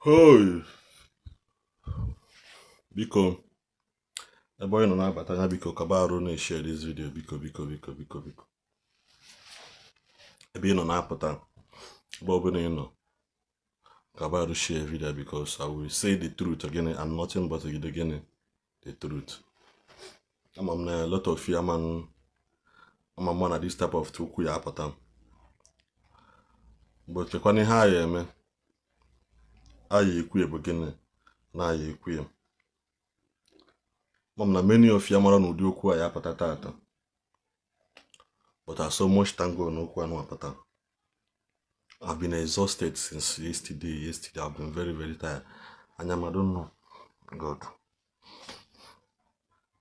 Hoi! Biko, ebe onye nọ na-abata ya, biko kaba arụ na-eshare this video. Biko, biko, biko, biko, biko, ebe ị nọ na-apụta, ebe ọbụla ị nọ, kaba arụ share video, because I will say the truth again and nothing but again the truth. Ama m na a lot of you ama ama na this type of okwu ya apụta, but chekwana ihe a ya eme, a ya ekwu bụ gịnị na a ya ekwu ya. Ama m na many of you mara na ụdị okwu a ya apụta tata, but I so much thank God na okwu anụ apụta. I've been exhausted since yesterday. Yesterday I've been very, very tired. Anya m, I don't know, God,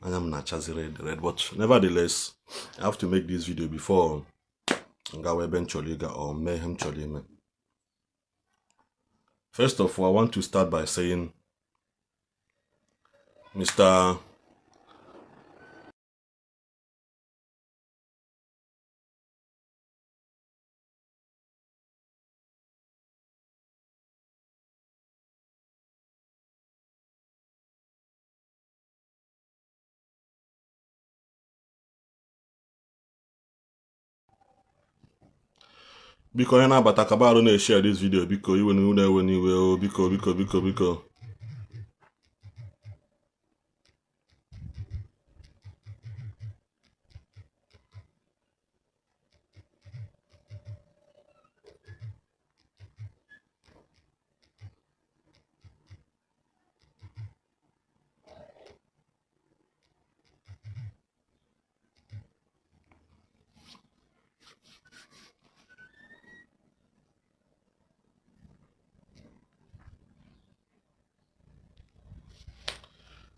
anya m na-achazi red red, but nevertheless I have to make this video before m gawa ebe m chọrọ ịga or mee ihe m chọrọ ime. First of all, I want to start by saying, Mr. Biko, onye na-abata, kaba arụ na-eshare this video. Biko, iwe na ewe n'iwe o. Biko, biko, biko, biko.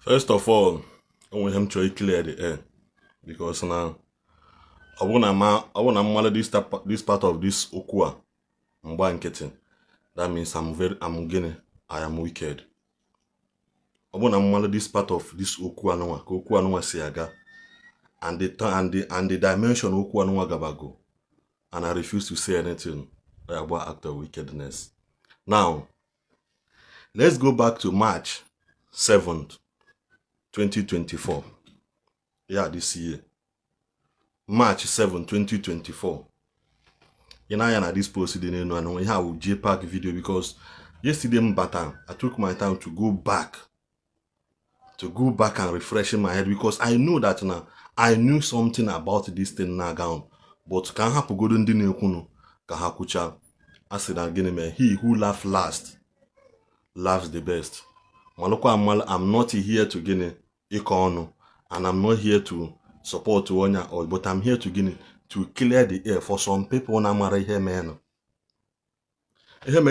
First of all, onwe ihe m chọrọ clear the air, because na ọ bụrụ na ma ọ bụrụ na mmalụ this part of this okwu a mgba nkịtị, that means I'm gịnị, I am wicked. Ọ bụrụ na mmalụ this part of this okwu anụnwa, ka okwu anụnwa si aga and the dimension okwu anụnwa gabago, and I refuse to say anything, ọ ya gba act of wickedness. Now let's go back to March 7th, 2024. Yeah, this year, March 7, 2024. Ị na-anya na this post dị n'elu anụ ihe a wụ JPAC video, because yesterday m bata, I took my time to go back and refresh my head, because I know that na I knew something about this thing na-aga on, but ka m hapụgodo ndị na-ekwunu ka ha kwuchaa. A sị na gịnị mee, he who laugh last laughs the best. Malụkwa amalụ, I'm not here to gịnị ịkọ ọnụ, and I'm not here to support onye or, but I'm here to gịnị, to clear the air for some people na-amara ihe meenụ. Ihe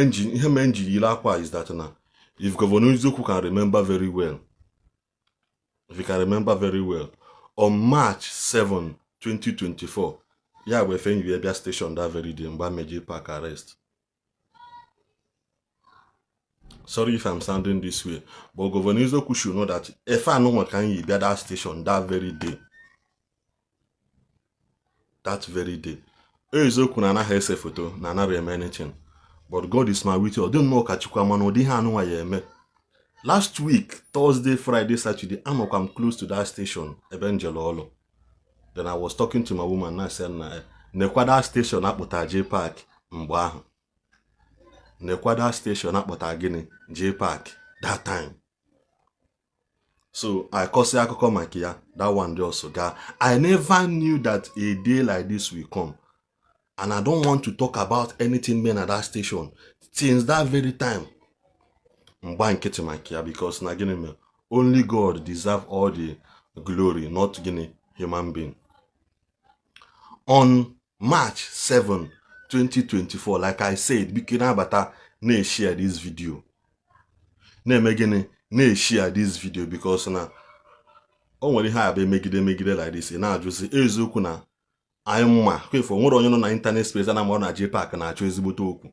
mee nji yiri akwa is that na if Governor Eziokwu can remember very well, if you can remember very well, on March 7, 2024, ya bụ efe nyi bịa station that very day mgbe a JPAC arrest. Sorry if I'm sounding this way, but Governor Eziokwu should know that efe anụnwa ka anyị bịa that station that very day, that very day. Eziokwu na anaghị ese foto na anaghị eme anything, but God is my witness. Ọ dị nnọọ ka Chukwu ama na ụdị ihe anụnwa ya eme. Last week Thursday, Friday, Saturday, anọkwa m close to that station ebe m jere ọlụ. Then I was talking to my woman na sị na nekwa that station akpụta JPAC mgbe ahụ, nekwa that station akpụta gịnị JPAC that time. So I kọsị akụkọ maka ya, that one dị also gaa. I never knew that a day like this will come, and I don't want to talk about anything men at that station since that very time. Mgba nkịtị maka ya, because na gịnị mere, only God deserve all the glory, not gịnị human being. On March 7, 2024, like I said, biko na-abata na-eshare this video, na-eme gịnị, na-eshare this video, because na o nwere ihe a bụ emegide emegide like this, ị na-ajụzi. Eziokwu na anyị mma kwefu nwere onye nọ na internet space ana mara na JPAC na-achọ ezigbote okwu.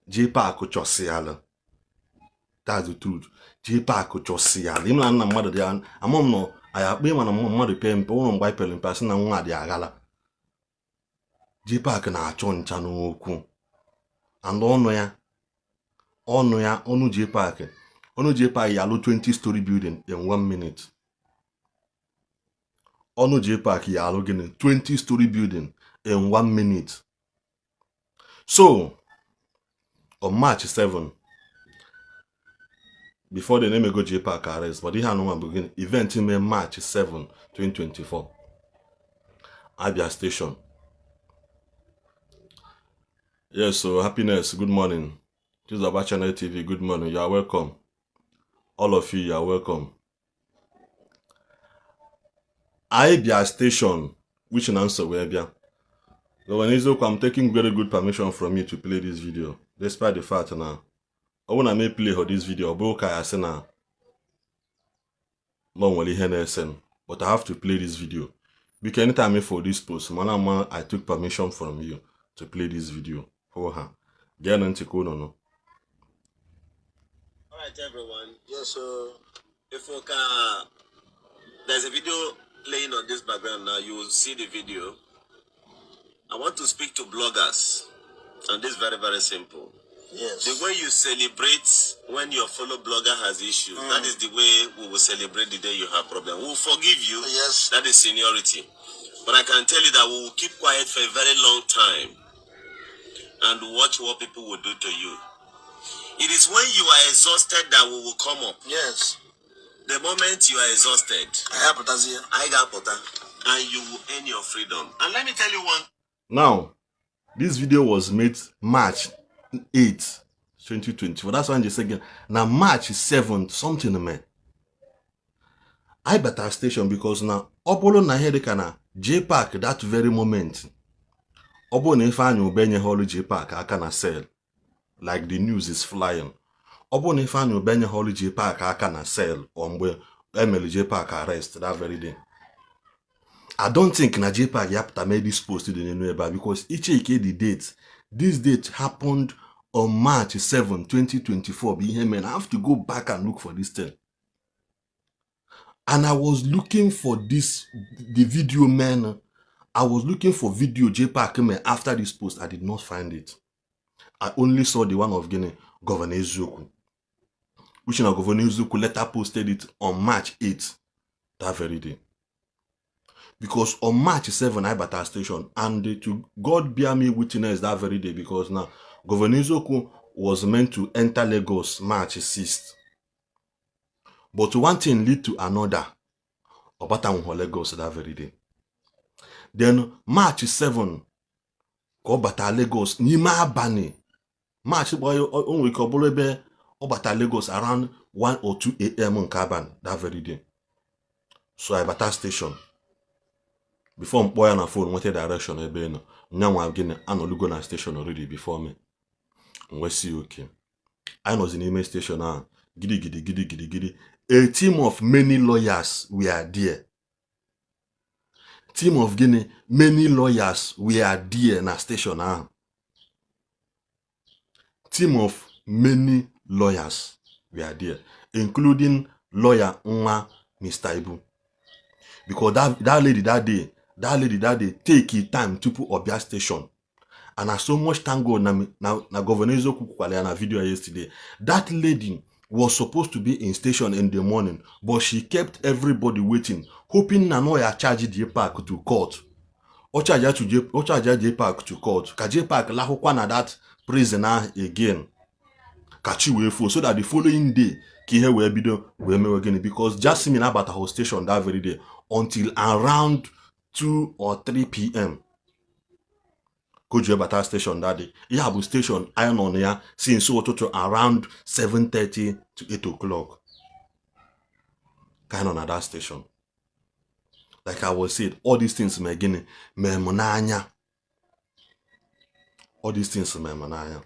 JPAC chọsịalụ, that's the truth. JPAC chọsịalụ ịma na mmadụ dị ama m nọ anyị akpọ ịma na mmadụ pee mpe ụlọ mgbe anyị pere mpe asị na nwa dị aghala. JPAC na-achọ ncha n'okwu and ọnụ ya Ọnụ ya, ọnụ JPAC, ọnụ JPAC ya alụ 20 story building in one minute. Ọnụ JPAC ya alụ gịnị? 20 story building in one minute. So on March 7, before they na-emego JPAC arrest, but ihe anụnwa bụ gịnị? Event mee March 7, 2024, Abia Station. Yes, so Happiness, good morning. This is Aba Channel TV. Good morning. You are welcome. All of you, you are welcome. Anyị bịa station, which na nso wee bịa. Governor Eziokwu, I'm taking very good permission from you to play this video, despite the fact na ọ bụrụ na m play for this video, ọ bụrụ ka ya sị na o nwere ihe na-ese m, but I have to play this video. Biko, anytime for this post, mana ama I took permission from you to play this video for ha. Geenụ ntị ka unu nụ. All right, everyone. Yes, so If we can, there's a video playing on this background now. You will see the video. I want to speak to bloggers, and this is very, very simple. The way you celebrate when your fellow blogger has issues, that is the way we will celebrate the day you have problem. We will forgive you. That is seniority. But I can tell you that we will keep quiet for a very long time and watch what people will do to you. It is when you are exhausted that we will come up. The moment you are exhausted, I have here. I got pota, and you will earn your freedom. And let me tell you one Now, this video was made March 8, 2024. That's why I'm just saying. Now, March 7th, something man. I bata station because now, ọ bụrụ na ihe dịka na JPAC that very moment, ọ bụrụ na Ifeanyi Uba enyeghị ọrụ JPAC aka na cell, like the news is flying. Ọ bụrụ na Ifeanyi Uba enyeghị ọrụ JPAC aka na cell or mgbe emere JPAC arrest that very day, I don't think na JPAC ya pụta mee this post dị n'elu ebe a, because icheke the date, this date happened on March 7, 2024 bụ ihe mere. I have to go back and look for this thing. And I was looking for this, the video man. I was looking for video JPAC mee after this post. I did not find it. I only saw the one of Guinea, Governor Eziokwu, which na Governor Eziokwu later posted it on March 8, that very day. Because on March 7, I bata station, and to God bear me witness that very day, because now Governor Eziokwu was meant to enter Lagos March 6th. But one thing lead to another. Ọ batanwughọ Lagos that very day. Then March 7 ka ọ bata Lagos n'ime abalị. March o nwere ike ọ bụrụ ebe ọ bata Lagos around 1 or 2 a.m. nke abalị that very day. So I bata station. Before m kpọọ ya na phone, nweta direction ebe ị nọ. Nyanwa gịnị anọlugo na station already before me. M wee sị okay. Anyị nọzi n'ime station ahụ gidi gidi gidi gidi gidi. A team of many lawyers were there. Team of gịnị? Many lawyers were there na station ahụ. Team of many lawyers were there, including lawyer nwa Mr. Ibu, because that lady that day, that lady that day take time tupu ọ bịa station. And I so much thank God na Governor Eziokwu kwukwara ya na video yesterday. That lady was supposed to be in station in the morning, but she kept everybody waiting, hoping na no ya charge JPAC to court. Ọ charge to J, ọ charge JPAC to court ka JPAC lahụkwa na that prison ahụ again, ka chi wee fo, so that the following day ka ihe wee bido wee mewe gịnị, because Jasmine abataghị station that very day until around 2 or 3 p.m. ka o ji bata station that day. Ihe a bụ station anyị nọ na ya since ụtụtụ, around 7:30 to 8 o'clock ka anyị nọ na that station. Like I was said, all these things mee gịnị? Mee m n'anya. All these things mee m n'anya.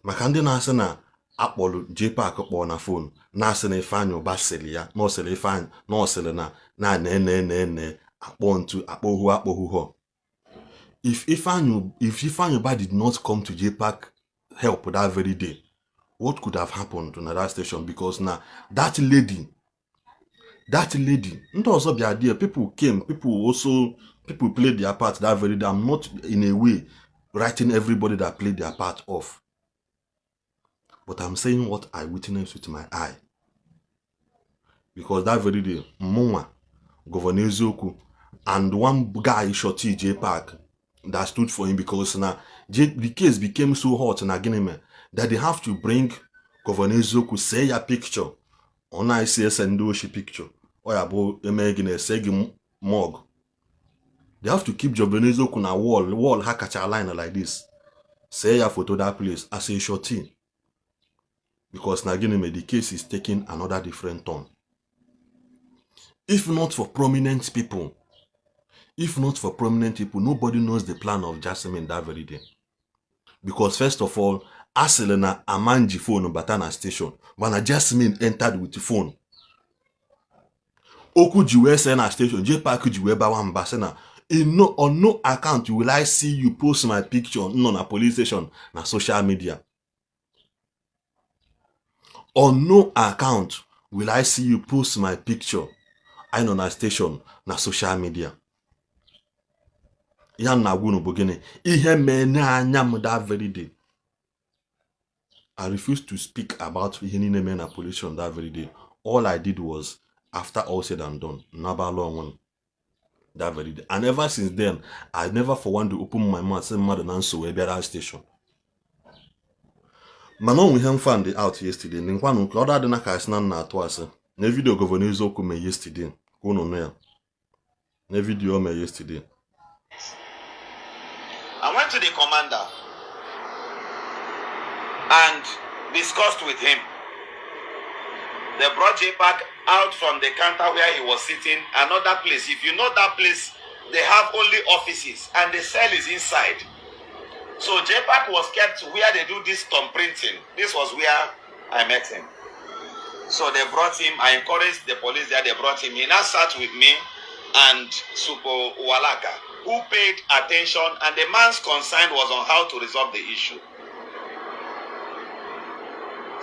Maka ndị na-asị na akpọrọ JPAC, kpọọ na phone, na-asị na Ifeanyị Ụba sịrị ya na ọ sịrị Ifeanyị na ọ sịrị na na na na na akpọ ntu akpọhu akpọhuho. If Ifeanyi Uba did not come to JPAC help that very day, what could have happened na that station? Because na that lady, ndị ọzọ bịa there, people came, people also, people played their part that very day. I'm not in a way writing everybody that played their part off. But I'm saying what I witnessed with my eye. Because that very day, mụnwa, Governor Eziokwu, and one guy shot J Park that stood for him, because na the case became so hot na gịnị mere that they have to bring Governor Eziokwu, see ya picture. Ọ na-esi ese ndị oshi picture, ọ ya bụ eme gị na-ese gị mug. They have to keep Governor Eziokwu na wall ha kacha line like this, see ya photo that place as a shorty, because na gịnị mere, the case is taking another different turn. If not for prominent people, if not for prominent people, nobody knows the plan of Jasmine that very day. Because first of all, asịrị na amanji phone bata na station, mana Jasmine entered with phone. Okwu ji wee see na station, J Park ji wee bawa mba, sị na in no, on no account will I see you post my picture nọ na police station na social media. On no account will I see you post my picture anyị nọ na station na social media. Ihe m na-agwa unu bụ gịnị? Ihe mee n'anya m that very day. I refused to speak about ihe niile mee na police station that very day. All I did was, after all said and done, nabala onwe m that very day. And ever since then, I never for one day open my mouth sị mmadụ na nso wee bịara station. Mana ọ nwe ihe m found out yesterday. Nkwanụ nke ọ dị na ka asị na m na-atụ asị na video Governor Eziokwu mee yesterday, ka unu nụ ya na video o mee yesterday. I went to the commander and discussed with him. They brought JPAC out from the counter where he was sitting, another place. If you know that place, they have only offices and the cell is inside. So JPAC was kept where they do this thumb printing. This was where I met him. So they brought him. I encouraged the police there. They brought him. He now sat with me and Supo Walaka, who paid attention, and the man's concern was on how to resolve the issue.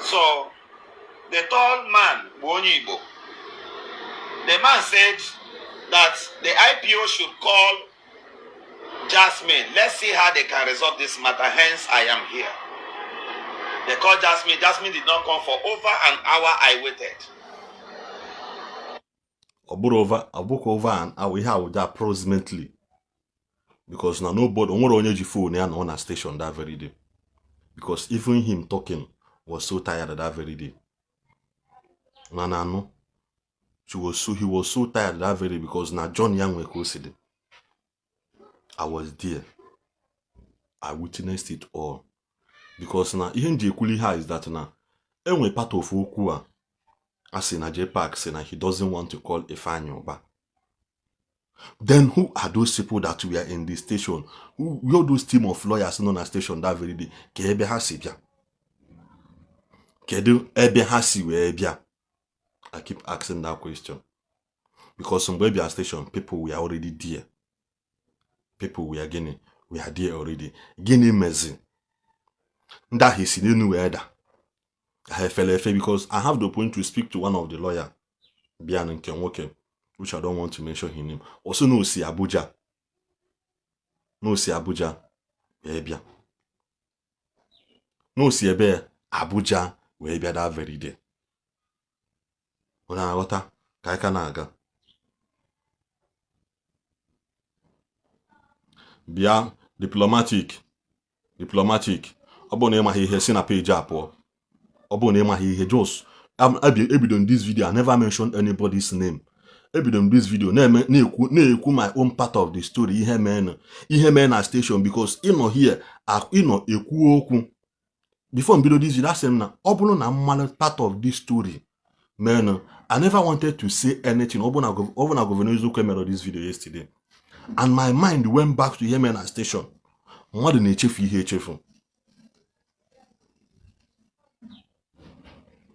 So the tall man, bụ Igbo, the man said that the IPO should call Jasmine. Let's see how they can resolve this matter. Hence, I am here. They called Jasmine. Jasmine did not come for over an hour. I waited. Ọ bụrụ over, ọ bụkwa over an hour. Ihe awụja approximately, because na nobody, o nwere onye ji phone ya nọ na station that very day, because even him talking was so tired that very day. Na anụ she was so he was so tired that very day, because na John ya nwe ka o si dị. I was there, I witnessed it all. Because na ihe m ji ekwuli ihe a is that na enwe part of okwu a sị na JPAC sị na he doesn't want to call Ifeanyi Uba. Then who are those people that were in the station? Who are those team of lawyers nọ na station that very day? Ka ebe ha si bịa, kedu ebe ha si wee bịa? I keep asking that question, because mgbe bịa station, people were already there. People were gịnị? We are there already. Gịnị mezi ndị ahụ si n'elu wee da ha efere efe? Because I have the opportunity to speak to one of the lawyer bịa nke nwoke, which I don't want to mention his name. Also na osi Abuja, na osi Abuja wee bịa, na osi ebe Abuja wee bịa that very day. Ọ na-aghọta ka anyị ka na-aga bịa diplomatic diplomatic. Ọ bụrụ na ịmaghị ihe, si na peji a pụọ. Ọ bụrụ na ịmaghị ihe, just ebido m this video, I never mention anybody's name. Ebido m this video na-eme na-ekwu my own part of the story, ihe mee, ihe mee na station, because ịnọ here, ịnọ ekwu okwu. Before m bido this video, asị m na ọ bụrụ na mmalụ part of this story menụ, I never wanted to say anything. Ọ bụrụ na Governor Eziokwu mere this video yesterday and my mind went back to ihe mere na station. Mmadụ na-echefu ihe echefu,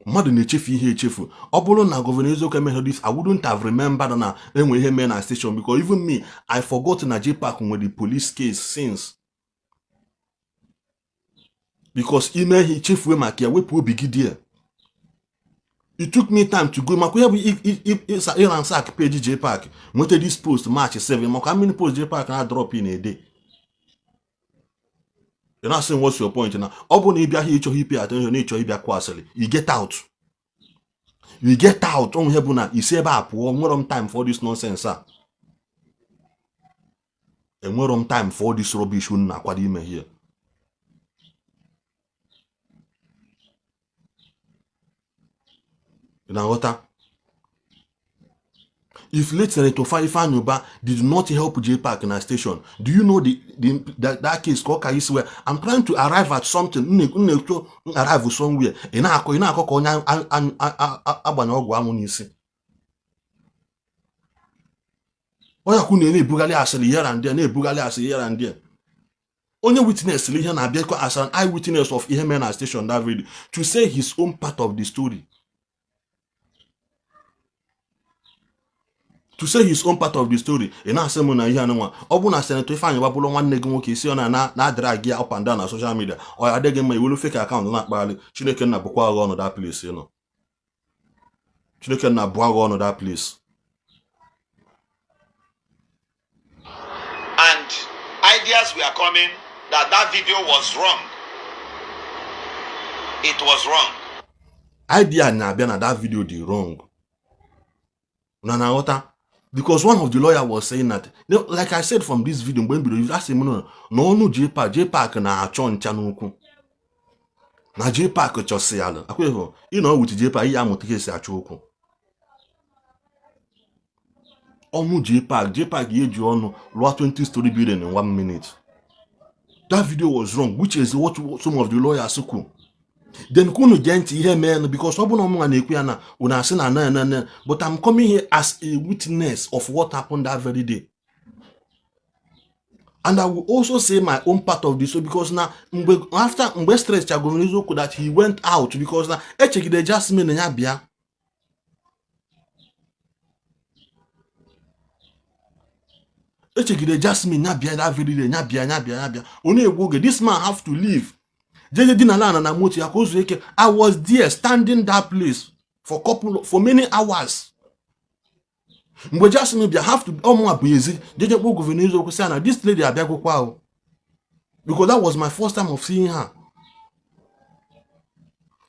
mmadụ na-echefu ihe echefu. Ọ bụrụ na Governor Eziokwu emeghị this, I wouldn't have remembered na enwe ihe mere na station, because even me, I forgot na JPAC nwere police case since, because ime ihe ichefue maka ya, wepụ obi gị there. It took me time to go maka ya bụ ịransack page JPAC, nweta this post March 7. Maka how many post JPAC na drop in a day? Ị na-asị m, what's your point? Na ọ bụrụ na ị bịaghị ịchọghị pay attention, na ịchọ ịbịa kwụ asịrị, you get out, you get out. Onwe ihe bụ na isi ebe a pụọ. Nwere m time for this nonsense a? Enwero m time for this rubbish unu na-akwado ime here. Ị na-aghọta? If late Senator Ifeanyi Ubah did not help JPAC na station, do you know that case ka ọ ka isi wee? I'm trying to arrive at something. M na-ekwu arrive somewhere. Ị na-akọ ka onye agbanye ọgwụ anwụ n'isi. Onye akwụ na-ebugharị asịrị here and there, na-ebugharị asịrị here and there. Onye witness ihe na-abịakwa as an eyewitness of ihe mere na station that video to say his own part of the story, to say his own part of the story. Ị na-asị m na ihe anụnwa, ọ bụ na Senator Ifeanyi Ubah bụrụ nwanne gị nwoke, isi ọ na na-adịra gị up and down na social media, ọ ya adịghị mma iwelu fake account na-akpagharị. Chineke nna bụkwa agha ọnụ that place ị nọ. Chineke nna bụ agha ọnụ that place. And ideas were coming that that video was wrong. It was wrong. Idea na-abịa na that video dị wrong. Na na-aghọta? Because one of the lawyer was saying that, you know, like I said from this video mgbe m bidoro, asị m na ọnụ JPAC, JPAC na-achọ ncha n'ukwu na JPAC chọsị ala akweghị ịnọ with JPAC ihe amụta ka esi achọ okwu ọnụ JPAC. JPAC ya eji ọnụ lụọ 20 story building in one minute. That video was wrong, which is what some of the lawyers kwu. Then kwunu gee ntị ihe mee, because ọ bụrụ na ọmụnwa na-ekwu ya na unu asị na na na na, but I'm coming here as a witness of what happened that very day, and I will also say my own part of the story, because na mgbe after mgbe stress chagoro eziokwu that he went out, because na echegide Jasmine ya bịa, echegide Jasmine ya bịa that very day, ya bịa, ya bịa, ya bịa, ọ na-egbu oge. This man have to leave, jeje dina ala na moto ya ka o zuo ike. I was there standing that place for many hours. Mgbe Jasmine bịa, have to ọmụnwa bụ ezi jeje kpọọ Governor Eziokwu, sị ya na this lady abịagokwa o, because that was my first time of seeing her.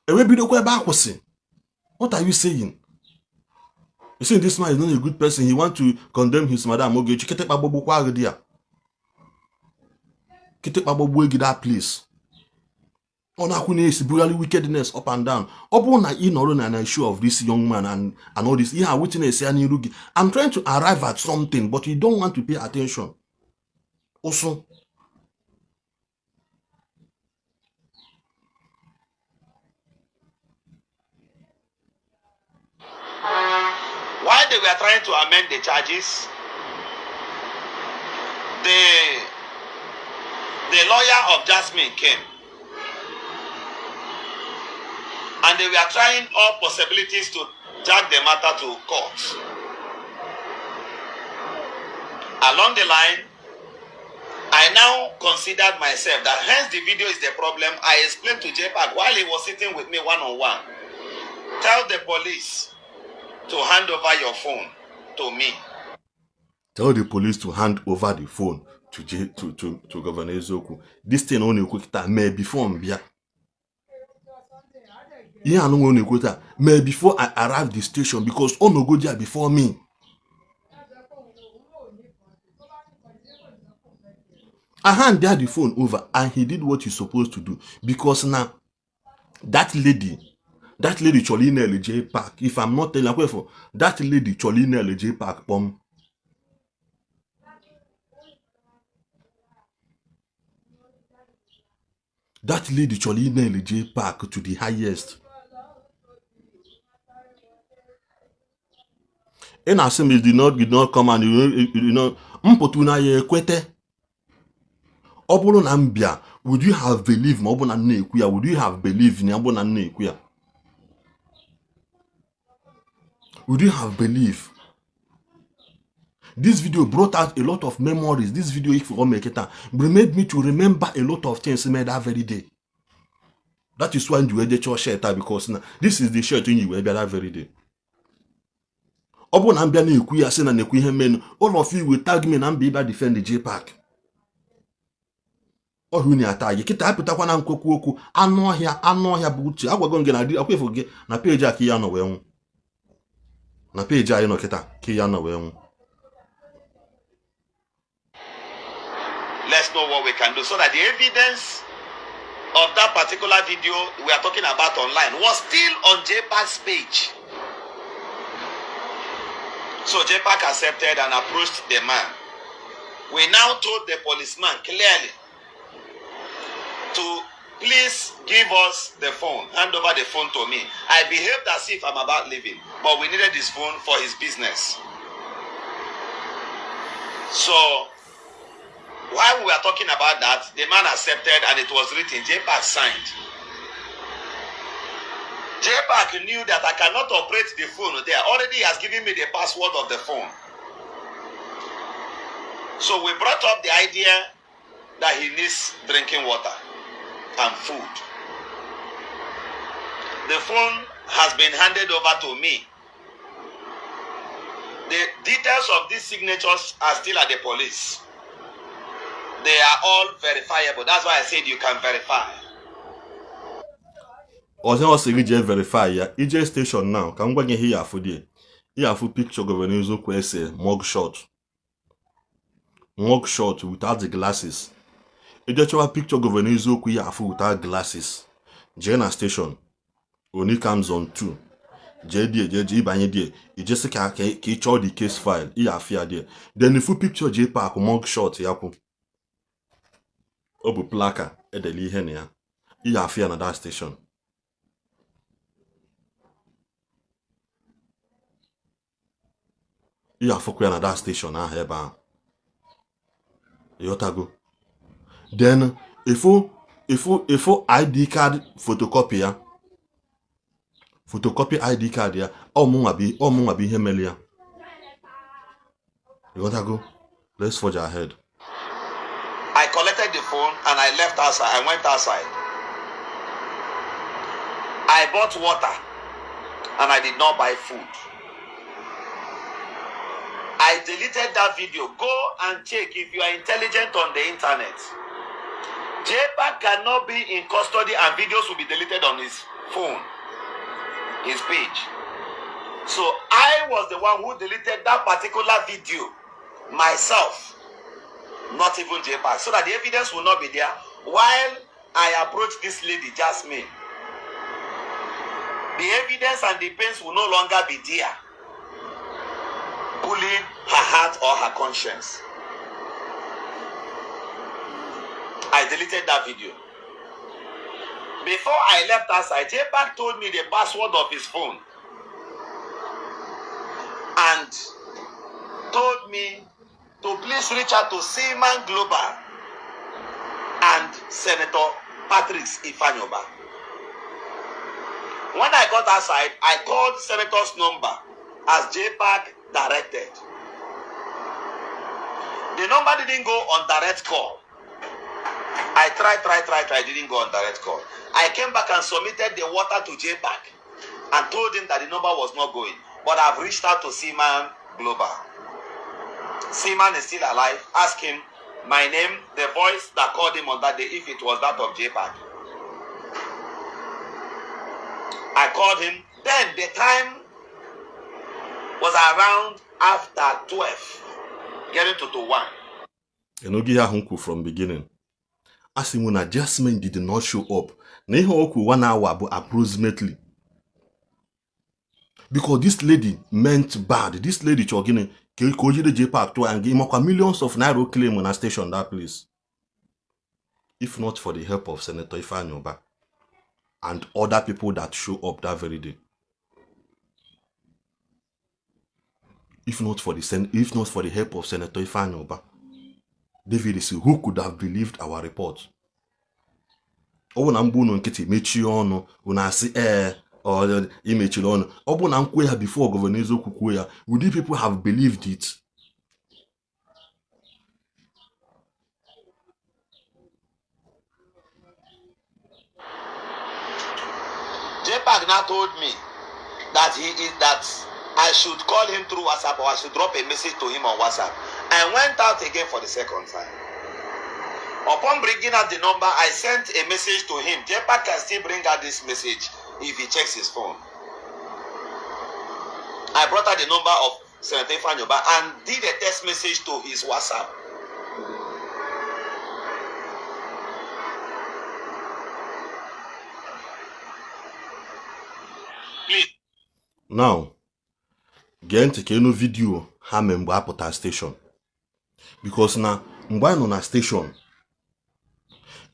Ewe bidokwa ebe a kwụsị. What are you saying? You say this man is not a good person, he want to condemn his madam Ogechi. Kịtịkpa gbagbukwa gị di ya, kịtịkpa gbagbuo gị that place. Ọ na-akwụ na-esi bugharị wickedness up and down. Ọ bụrụ na ị nọrọ na issue of this young man and all this ihe a, witness ya n'iru gị. I'm trying to arrive at something, but you don't want to pay attention. Ụsụ. While they were trying to amend the charges, the lawyer of Jasmine came, and they were trying all possibilities to drag the matter to court. Along the line, I now considered myself that hence the video is the problem. I explained to JPAC while he was sitting with me one on one. Tell the police to hand over your phone to me. Tell the police to hand over the phone to J, to Governor Eziokwu. This thing ọ na-ekwu kịta mee before m bịa. Ihe anụ ọ na-ekwu taa mee before I arrive the station, because ọ nọgo there before me. I hand there the phone over and he did what he's supposed to do, because now that lady chọrọ ị na-ele JPAC. If I'm not telling you, that lady chọrọ ị na-ele JPAC kpọm. That lady chọrọ ị na-ele JPAC to the highest. Ị na-asị m you did not come and you did not mpụta na ya ekwete. Ọ bụrụ na m bịa, would you have believed? Ma ọ bụ na m na-ekwu ya, would you have believed na ọ bụ na m na-ekwu ya, would you have believed? This video brought out a lot of memories. This video, if you make it, made me to remember a lot of things made that very day. That is why you wear the shirt, because na this is the shirt you wear that very day. Ọ bụrụ na m bịa na-ekwu ya, sị na na-ekwu ihe menu, all of you will tag me na mba ịbịa defend the JPAC. Ọhịa unu ata gị kịta apụtakwa na nkwekwu okwu anụ ọhịa anụ ọhịa bụ uche agwago m gị na akwefu gị na peji a ka ya nọ wee nwụ na peji anyị nọ kịta ka ya nọ wee nwụ. Let's know what we can do so that the evidence of that particular video we are talking about online was still on JPAC's page. So JPAC accepted and approached the man. We now told the policeman clearly to please give us the phone, hand over the phone to me. I behaved as if I'm about leaving, but we needed his phone for his business. So while we were talking about that, the man accepted and it was written, JPAC signed. JPAC knew that I cannot operate the phone there. Already he has given me the password of the phone. So we brought up the idea that he needs drinking water and food. The phone has been handed over to me. The details of these signatures are still at the police. They are all verifiable. That's why I said you can verify. Ọzọ ọ sị gị jee verify ya ije station now ka m gwa gị ihe ya afụ die ihe afụ picture Governor Eziokwu ese mug shot mug shot without the glasses. Ije chọwa picture Governor Eziokwu ya afụ without glasses jee na station Onikan zone 2 jee die jee jee ịbanye die ijesi ka ka ị chọọ the case file ihe afụ ya die then ifu picture JPAC mug shot ya kwụ ọ bụ placard edele ihe na ya ihe afụ ya na that station. Ihe afụkwa ya na that station ahụ ebe ahụ ịghọtago. Then ịfụ ịfụ ịfụ ID card photocopy ya photocopy ID card ya ọmụnwa bụ ihe mere ya ịghọtago. Let's forge ahead. I collected the phone and I left outside. I went outside. I bought water and I did not buy food. I deleted that video. Go and check if you are intelligent on the internet. JPAC cannot be in custody and videos will be deleted on his phone, his page. So I was the one who deleted that particular video myself, not even JPAC, so that the evidence will not be there while I approach this lady, Jasmine. The evidence and the pains will no longer be there, pulling her heart or her conscience. I deleted that video. Before I left outside, JPAC told me the password of his phone and told me to please reach out to Seaman Global and Senator Patrick Ifeanyi Ubah. When I got outside, I called Senator's number as JPAC directed. The number didn't go on direct call. I tried, didn't go on direct call. I came back and submitted the water to JPAC and told him that the number was not going. But I've reached out to Seaman Global. Seaman is still alive. Ask him my name, the voice that called him on that day, if it was that of JPAC. I called him. Then the time was around after 12, getting to 1. Ịnụgo ihe ahụ m kwuru from beginning. A sị m na Jasmine did not show up na ihe o kwuru 1 hour bụ approximately because this lady meant bad. This lady chọrọ gịnị ka o jide JPAC tụọ ya nga ịmakwa millions of naira o claim na station that place, if not for the help of Senator Ifeanyi Ubah and other people that show up that very day, if not for the help of Senator Ifeanyi Ubah. David si, who could have believed our report? Ọ bụ na mgbe unu nkịtị mechie ọnụ unu asị ee ọ imechiri ọnụ ọ bụ na m kwuo ya before Governor Eziokwu kwuo ya, would you people have believed it? JPAC now told me that he is that I should call him through WhatsApp or I should drop a message to him on WhatsApp. I went out again for the second time. Upon bringing out the number, I sent a message to him. JPAC can still bring out this message if he checks his phone. I brought out the number of Senator Ifeanyi Ubah and did a text message to his WhatsApp. Please. Now, gee ntị ka ị nụ video ha mee mgbe a pụta station, because na mgbe anyị nọ na station,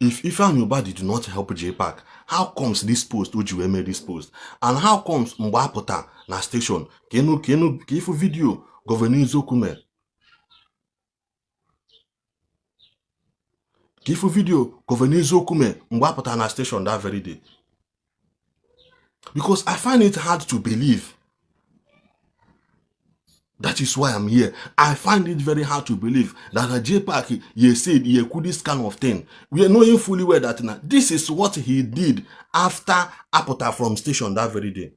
if Ifeanyi Ubah did not help JPAC, how comes this post o ji wee mee this post, and how comes mgbe a pụta na station ka ị nụ ka ị nụ ka ị fụ video Governor Eziokwu mee, ka ị fụ video Governor Eziokwu mee mgbe a pụta na station that very day? Because I find it hard to believe. That is why I'm here. I find it very hard to believe that a JPAC he said he could this kind of thing. We are knowing fully well that now this is what he did after a pụta from station that very day.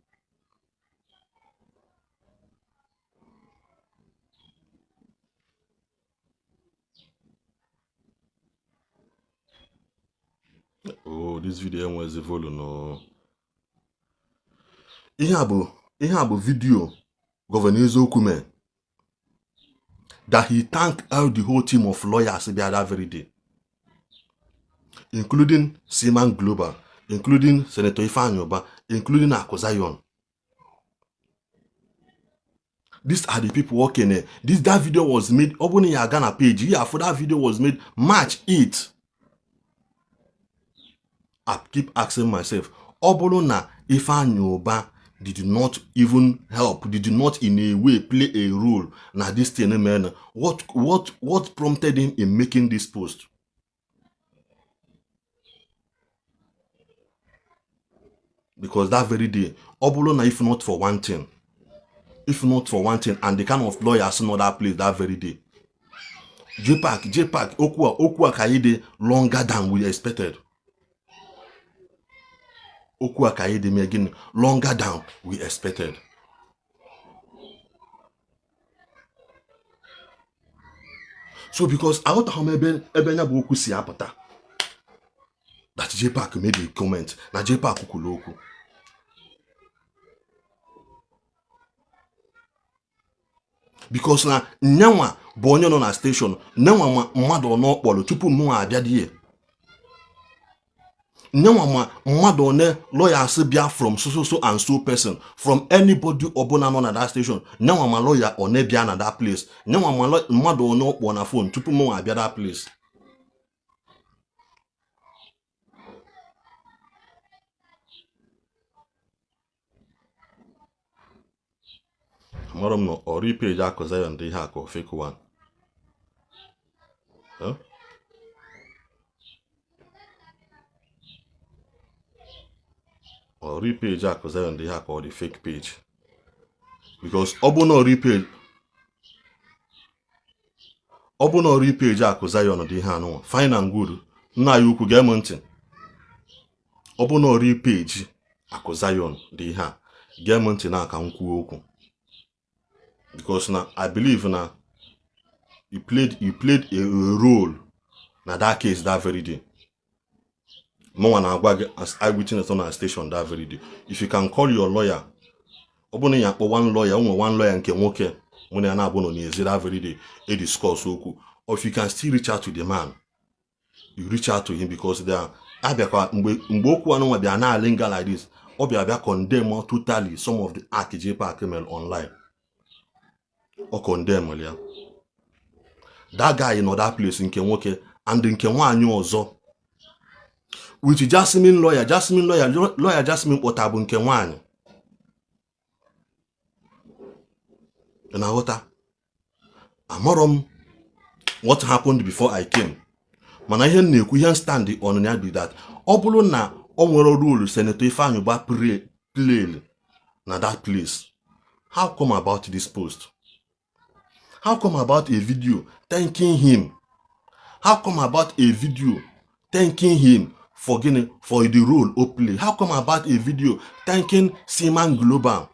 Oh, this video enwezi volume no. Ihe a bụ video Governor Eziokwu mee that he thanked all the whole team of lawyers bịa that very day, including Seaman Global, including Senator Ifeanyi Ubah, including Aku Zion. These are the people working there. This that video was made. Ọ bụrụ na ya aga na page ya for that video was made March 8. I keep asking myself, ọ bụrụ na Ifeanyi Ubah did not even help, did not in a way play a role na this thing man, what prompted him in making this post? Because that very day, ọ bụrụ na if not for one thing, if not for one thing, and the kind of lawyers nọ that place that very day, JPAC okwu a ka anyị dị longer than we expected. Okwu a ka anyị dị mee gịnị longer than we expected. So because aghọtaghị m ebe nya bụ okwu si apụta that JPAC made a comment na JPAC kwuru okwu. Because na nyanwa bụ onye nọ na station, nyanwa ma mmadụ one ọ kpọrọ tupu mụnwa abịa die, nyanwa ma mmadụ one lawyers bịa from so so so and so person, from anybody ọbụla nọ na that station, nyanwa ma lawyer one bịa na that place, nyanwa ma mmadụ one ọ kpọ na phone tupu mụnwa abịa that place. Amarọ m na ọ real page Akụ Zion dị ihe a ka fake one. Ọ real page Akụ Zion dị ihe a ka ọ dị fake page, because ọ bụ na ọ real page, ọ bụ na ọ real page Akụ Zion dị ihe anụnwa, fine and good. Nna ya ukwu gee m ntị, ọ bụ na ọ real page Akụ Zion dị ihe a, gee m ntị na ka m kwuo okwu, because na I believe na you played a role na that case that very day. Mụnwa na-agwa gị as eyewitness on na station that very day, if you can call your lawyer, ọ bụrụ na ya akpọ one lawyer, o nwere one lawyer nke nwoke mụ na ya na-abụ nọ n'ezi that very day e discuss okwu, or if you can still reach out to the man, you reach out to him, because they are abịakwa mgbe okwu anụnwa bịa na-alị nga like this, ọ bịa bịa condemn totally some of the act JPAC mere online, ọ condemn ya. That guy nọ that place nke nwoke and nke nwaanyị ọzọ with Jasmine lawyer, Jasmine lawyer, lawyer Jasmine kpọta bụ nke nwaanyị. Ị na-aghọta? Amarọ m what happened before I came, mana ihe m na-ekwu, ihe stand on ya be that ọ bụrụ na ọ nwere role Senator Ifeanyi Ubah played na that place, how come about this post? How come about a video thanking him? How come about a video thanking him for gịnị, for the role o play? How come about a video thanking Seaman Global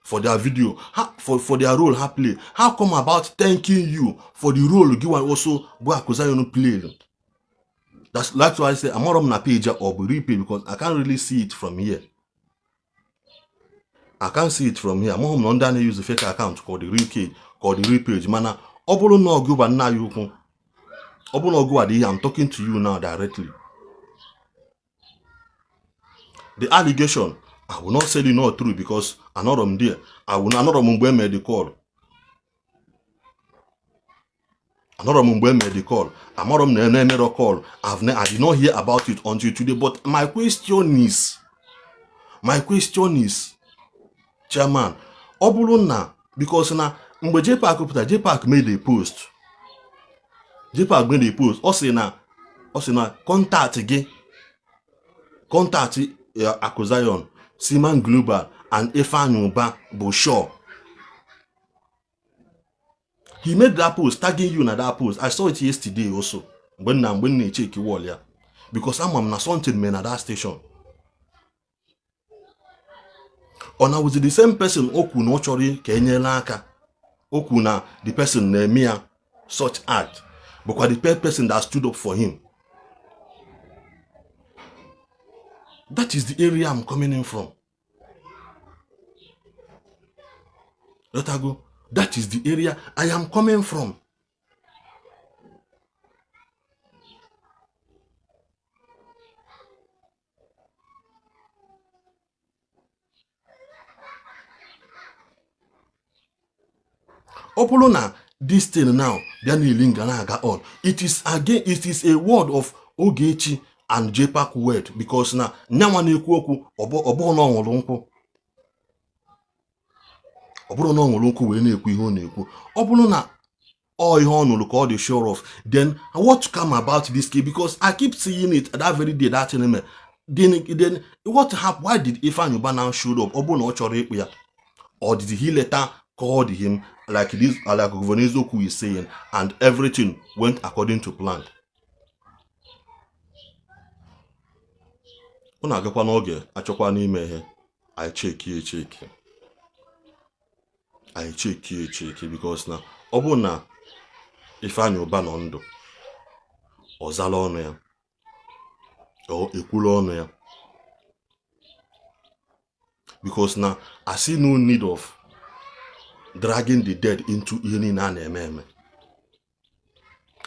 for their video, how, for their role ha play? How come about thanking you for the role gị also bụ Akụ Zion played? That's why I say amarọ m na page a ọ bụ real page, because I can't really see it from here. I can't see it from here. Amaghị m na ndị a na-use fake account ka ọ dị real page, ka ọ dị real page. Mana ọ bụrụ na ọgụba nna ya ukwu, ọ bụrụ na ọgụwa dị ihe, I'm talking to you now directly. The allegation, I will not say it not true because anọrọ m there. I will anọrọ m mgbe e mere the call. Anọrọ m mgbe e mere the call. Amarọ m na na-emero call. I did not hear about it until today. But my question is, chairman, ọ bụrụ na, because na mgbe JPAC pụtara, JPAC made a post. JPAC made a post. Ọ sị na contact gị, contact Akụ Zion, Siman Global and Ifeanyi Uba bụ sure. He made that post tagging you na that post. I saw it yesterday also. Mgbe m na-echeki wall ya. Because ama m na something mere na that station. Ọ na was the same person o kwu na ọ chọrọ ka enyela aka. O kwu na the person na-eme ya such act. Bụkwa the person that stood up for him. That is the area I'm coming in from. Letago, that is the area I am coming from. Ọ bụrụ na this thing now bịa n'ili nga na-aga on, it is again, it is a word of Ogechi and JPAC word, because na nyanwa na-ekwu okwu, ọ bụghị na ọ ṅụrụ nkwụ, ọ bụrụ na ọ ṅụrụ nkwụ wee na-ekwu ihe ọ na-ekwu, ọ bụrụ na ọ ihe ọ nụrụ ka ọ dị sure of, then what come about this case? Because I keep seeing it that very day that thing mere. Then what happened? Why did Ifeanyi Uba now showed up? Ọ bụrụ na ọ chọrọ ịkpụ ya, or did he later called him like this, like Governor Eziokwu is saying, and everything went according to plan? Ọ na-agakwa n'oge achọkwa n'ime ihe anyị cheki echeki, anyị cheki echeki, because na ọ bụrụ na Ifeanyi Uba nọ ndụ, ọ zala ọnụ ya, ọ ekwula ọnụ ya, because na I see no need of dragging the dead into ihe niile a na-eme eme.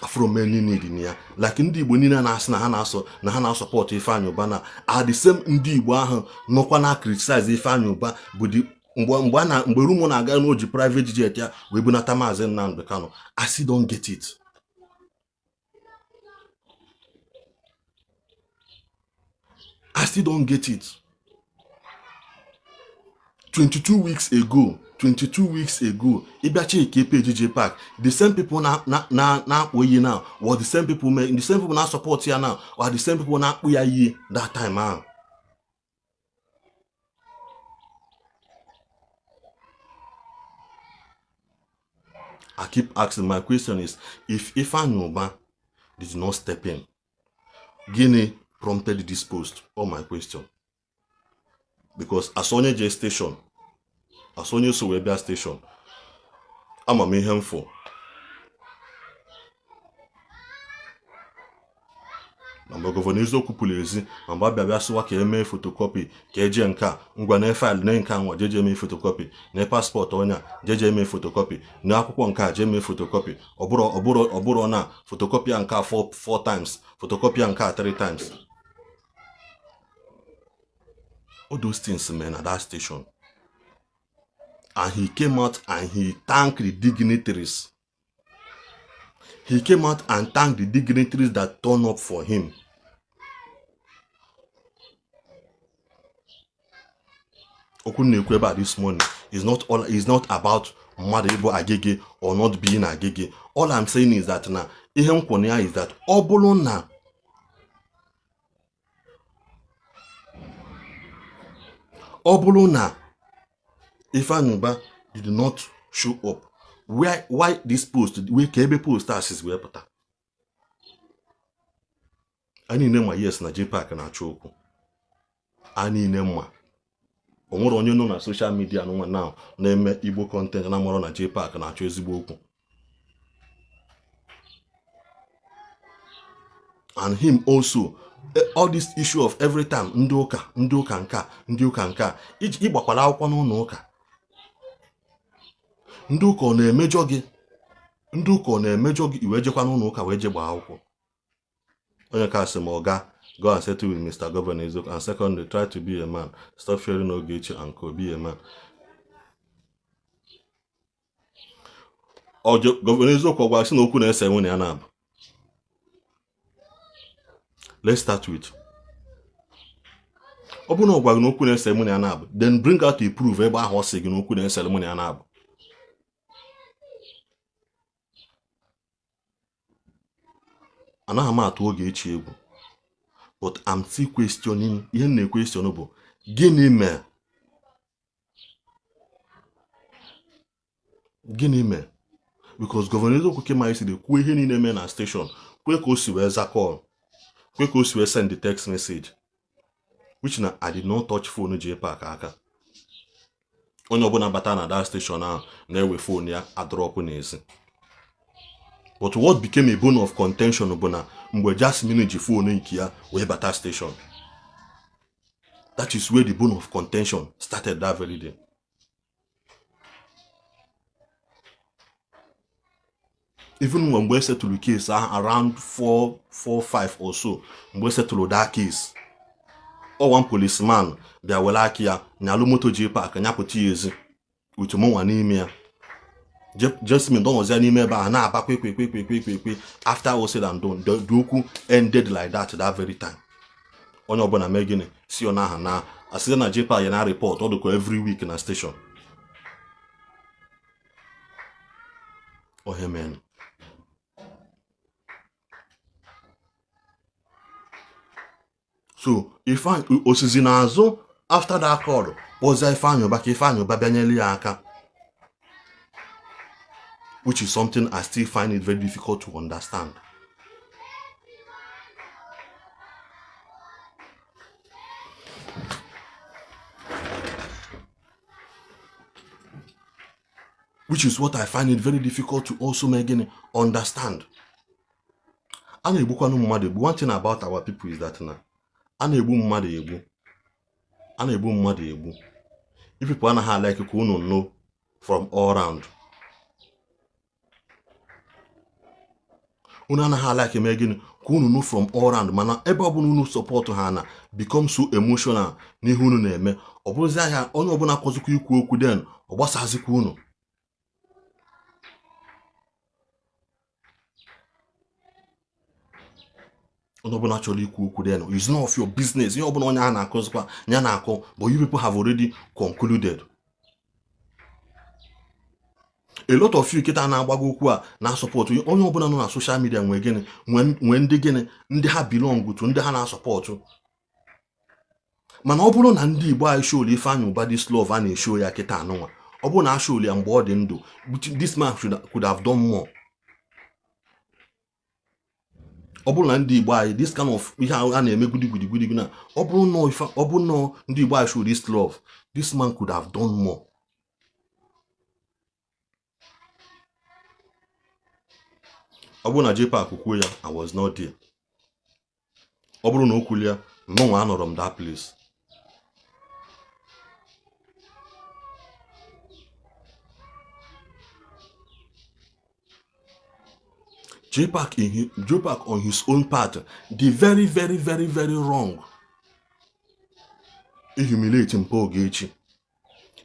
Afụrụ m any need na ya. Like ndị Igbo niile na-asị na ha na-asọ na ha na-asupport Ifeanyi Uba na are the same ndị Igbo ahụ nọkwa na criticize Ifeanyi Uba bụ the mgbe a na mgbe rumour na-aga na o ji private jet ya wee bunata Maazị Nnamdi Kanu. I still don't get it. I still don't get it. 22 weeks ago, 22 weeks ago, ịbịa check page JPAC, the same people na na na na-akpọ iyi now were the same people, the same people na support ya now were the same people na-akpụ ya iyi that time ahụ. I keep asking, my question is, if Ifeanyi Uba did not step in, gịnị prompted this post? All my question, because as onye je station, as onye so wee bịa station, ama m ihe m fụ. Na mgbe Governor Eziokwu pụrụ ezi, ma mgbe abịa bịa sịwa ka emee photocopy, ka eje nke a ngwa na file na nke a nwa jeje mee photocopy, na passport onye a jeje mee photocopy, na akwụkwọ nke a jee mee photocopy, ọ bụrụ na photocopy a nke a four times, photocopy a nke a three times, all those things mere na that station. And he came out and he thanked the dignitaries. He came out and thanked the dignitaries that turned up for him. Okwu na-ekwu ebe a this morning is not all, is not about mmadụ ịbụ Agege or not being Agege. All I'm saying is that na ihe m kwụ na ya is that ọ bụrụ na Ifeanyi Uba did not show up, where, why this post wee ka ebe post a sizi wee pụta? Anyị niile ma, yes, na JPAC na-achọ okwu. Anyị niile ma. O nwere onye nọ na social media nwa now na-eme Igbo content na mọrọ na JPAC na-achọ ezigbo okwu. And him also, all this issue of every time ndị ụka, ndị ụka nke a, ndị ụka nke a, iji ịgbakwara akwụkwọ n'ụlọ ụka, ndị ụka ọ na-emejọ gị, ndị ụka ọ na-emejọ gị, i wee jekwa n'ụlọ ụka wee je gbaa akwụkwọ. Onye ka sị m ọga, go and settle with Mr. Governor Eziokwu. And secondly, try to be a man. Stop fearing Ogechi and co. Be a man. Governor Eziokwu ọ gwara sị na okwu na-ese nwunye ya na-abụ. Let's start with, ọ bụrụ na ọ gwara gị na okwu na-ese mụ na ya na-abụ, then bring out a proof ebe ahụ ọ sị gị na okwu na-esere mụ na ya na-abụ. Anaghị m atụ Ogechi egwu, but I'm still questioning. Ihe m na-equestion bụ gịnị mee, gịnị mee? Because Governor Eziokwu came out yesterday kwuo ihe niile mee na station, kwee ka o si wee za call, kwee ka o si wee send the text message, which na I did not touch phone JPAC aka. Onye ọbụla bata na that station ahụ na-ewe phone ya adrop n'ezi. But what became a bone of contention bụ na mgbe Jasmine ji phone nke ya wee bata station, that is where the bone of contention started that very day. Even mgbe e setụlụ case ahụ around 4 4 5 or so, mgbe e setụlụ that case, ọ one policeman bịa were aka ya nyalụ moto JPAC nyapụta ya ezi with mụnwa n'ime ya. Jasmine dọnọzia n'ime ebe ahụ na-aba kwe kwe kwe kwe kwe kwe kwe. After all said and done, the okwu ended like that that very time. Onye ọbụla mee gịnị si ọ n'aha na asịza na JPAC ya na report ọ dịkwa every week na station. Ohe men. So Ifeanyi osizi n'azụ after that call kpọzie Ifeanyi Ụba ka Ifeanyi Ụba bịanyere ya aka, which is something I still find it very difficult to understand. Which is what I find it very difficult to also make gịnị understand. A na-egbukwanụ mmadụ egbu. One thing about our people is that na a na-egbu mmadụ egbu, a na-egbu mmadụ egbu. If people anaghị alike ka unu know from all round, unu anaghị alike mee gịnị ka unu know from all round, mana ebe ọ bụla unu support ha na become so emotional n'ihe unu na-eme, ọ bụrụzi ahịa onye ọbụla kwọzikwa ikwu okwu, then ọ gbasazikwa unu. Onye ọbụla chọrọ ikwu okwu, then it's none of your business. Ihe ọbụla onye a na-akụzikwa ya na-akụ, but you people have already concluded. A lot of you kịta na-agbago okwu a na-asupport onye ọbụla nọ na social media nwee gịnị, nwee ndị gịnị, ndị ha belong to, ndị ha na-asupport. Mana ọ bụrụ na ndị Igbo anyị showlu Ifeanyi Ụba this love a na-eshow ya kịta anụnwa, ọ bụrụ na a showlu ya mgbe ọ dị ndụ, this man could have done more. Ọ bụrụ na ndị Igbo anyị this kind of ihe a na-eme gudi gudi gudi na ọ bụrụ na ndị Igbo anyị show this love, this man could have done more. Ọ bụrụ na JPAC kwuo ya, I was not there. Ọ bụrụ na o kwuli ya, mụnwa anọrọ m that place. JPAC on his own part dị very very very very wrong humiliate mpa Ogechi,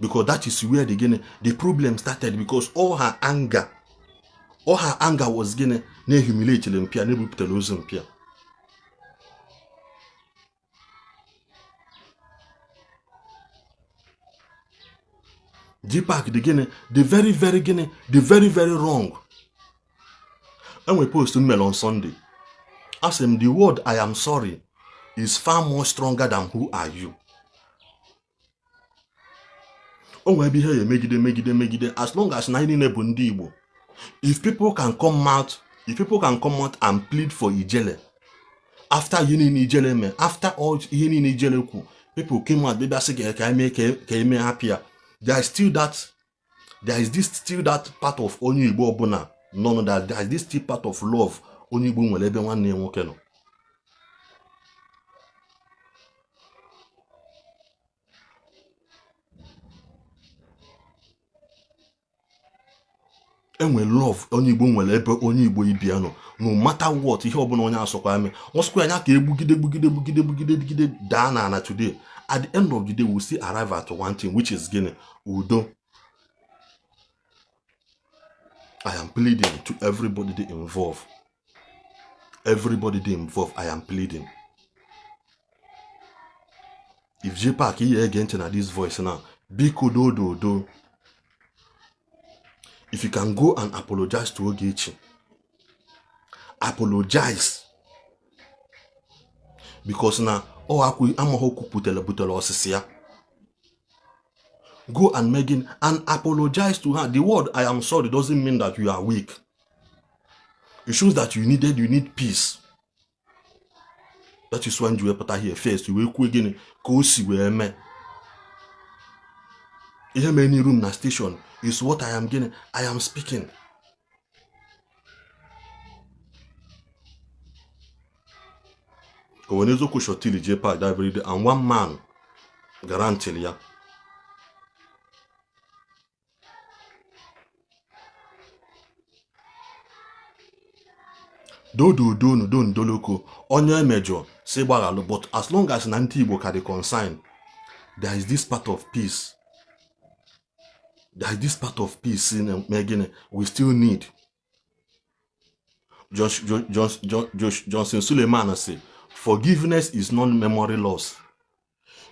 because that is where the gịnị the problem started, because all her anger was gịnị na-ehumiliate mpịa na-ebupụtara ozu mpịa. JPAC dị gịnị dị very very gịnị dị very very wrong. Enwe post m mere on Sunday, asị m the word I am sorry is far more stronger than who are you. O nwee ebe ihe ya emegide megide megide, as long as na anyị niile bụ ndị Igbo, if people can come out, if people can come out and plead for Ijele after ihe niile Ijele mee, after all ihe niile Ijele kwu, people came out bịa sị ka eme ka eme happy ya, there is still that, there is this still that part of onye Igbo ọbụla nọ, that there is this still part of love onye Igbo nwere ebe nwanne ya nwoke nọ. Enwe love onye Igbo nwere ebe onye Igbo ibe ya nọ. No matter what, ihe ọbụla onye asọkwa eme, ọsọkwa anya ka egbugide gbugide gbugide gbugide gbugide daa na ana today. At the end of the day, we still arrive at one thing, which is gịnị? Udo. I am pleading to everybody dey involved. Everybody dey involved, I am pleading. If JPAC ihe ege ntị na this voice now, biko dododo. If you can go and apologize to Ogechi, apologize. Because na ọ akwụ amaghị okwu butere butere osisi ya. Go and Megan and apologize to her. The word I am sorry doesn't mean that you are weak. It shows that you need peace. That is when you pụta here first wee kwuo gịnị ka o si wee mee. Ihe mere n'iru m na station is what I am gịnị I am speaking. O nwere eziokwu shọtili JPAC that very day and one man garantili ya. Dododonu dondoloko onye emejọ si gbaghalụ, but as long as na ndị Igbo ka dị concern, there is this part of peace. There is this part of peace na gịnị we still need. Johnson Suleman say forgiveness is not memory loss.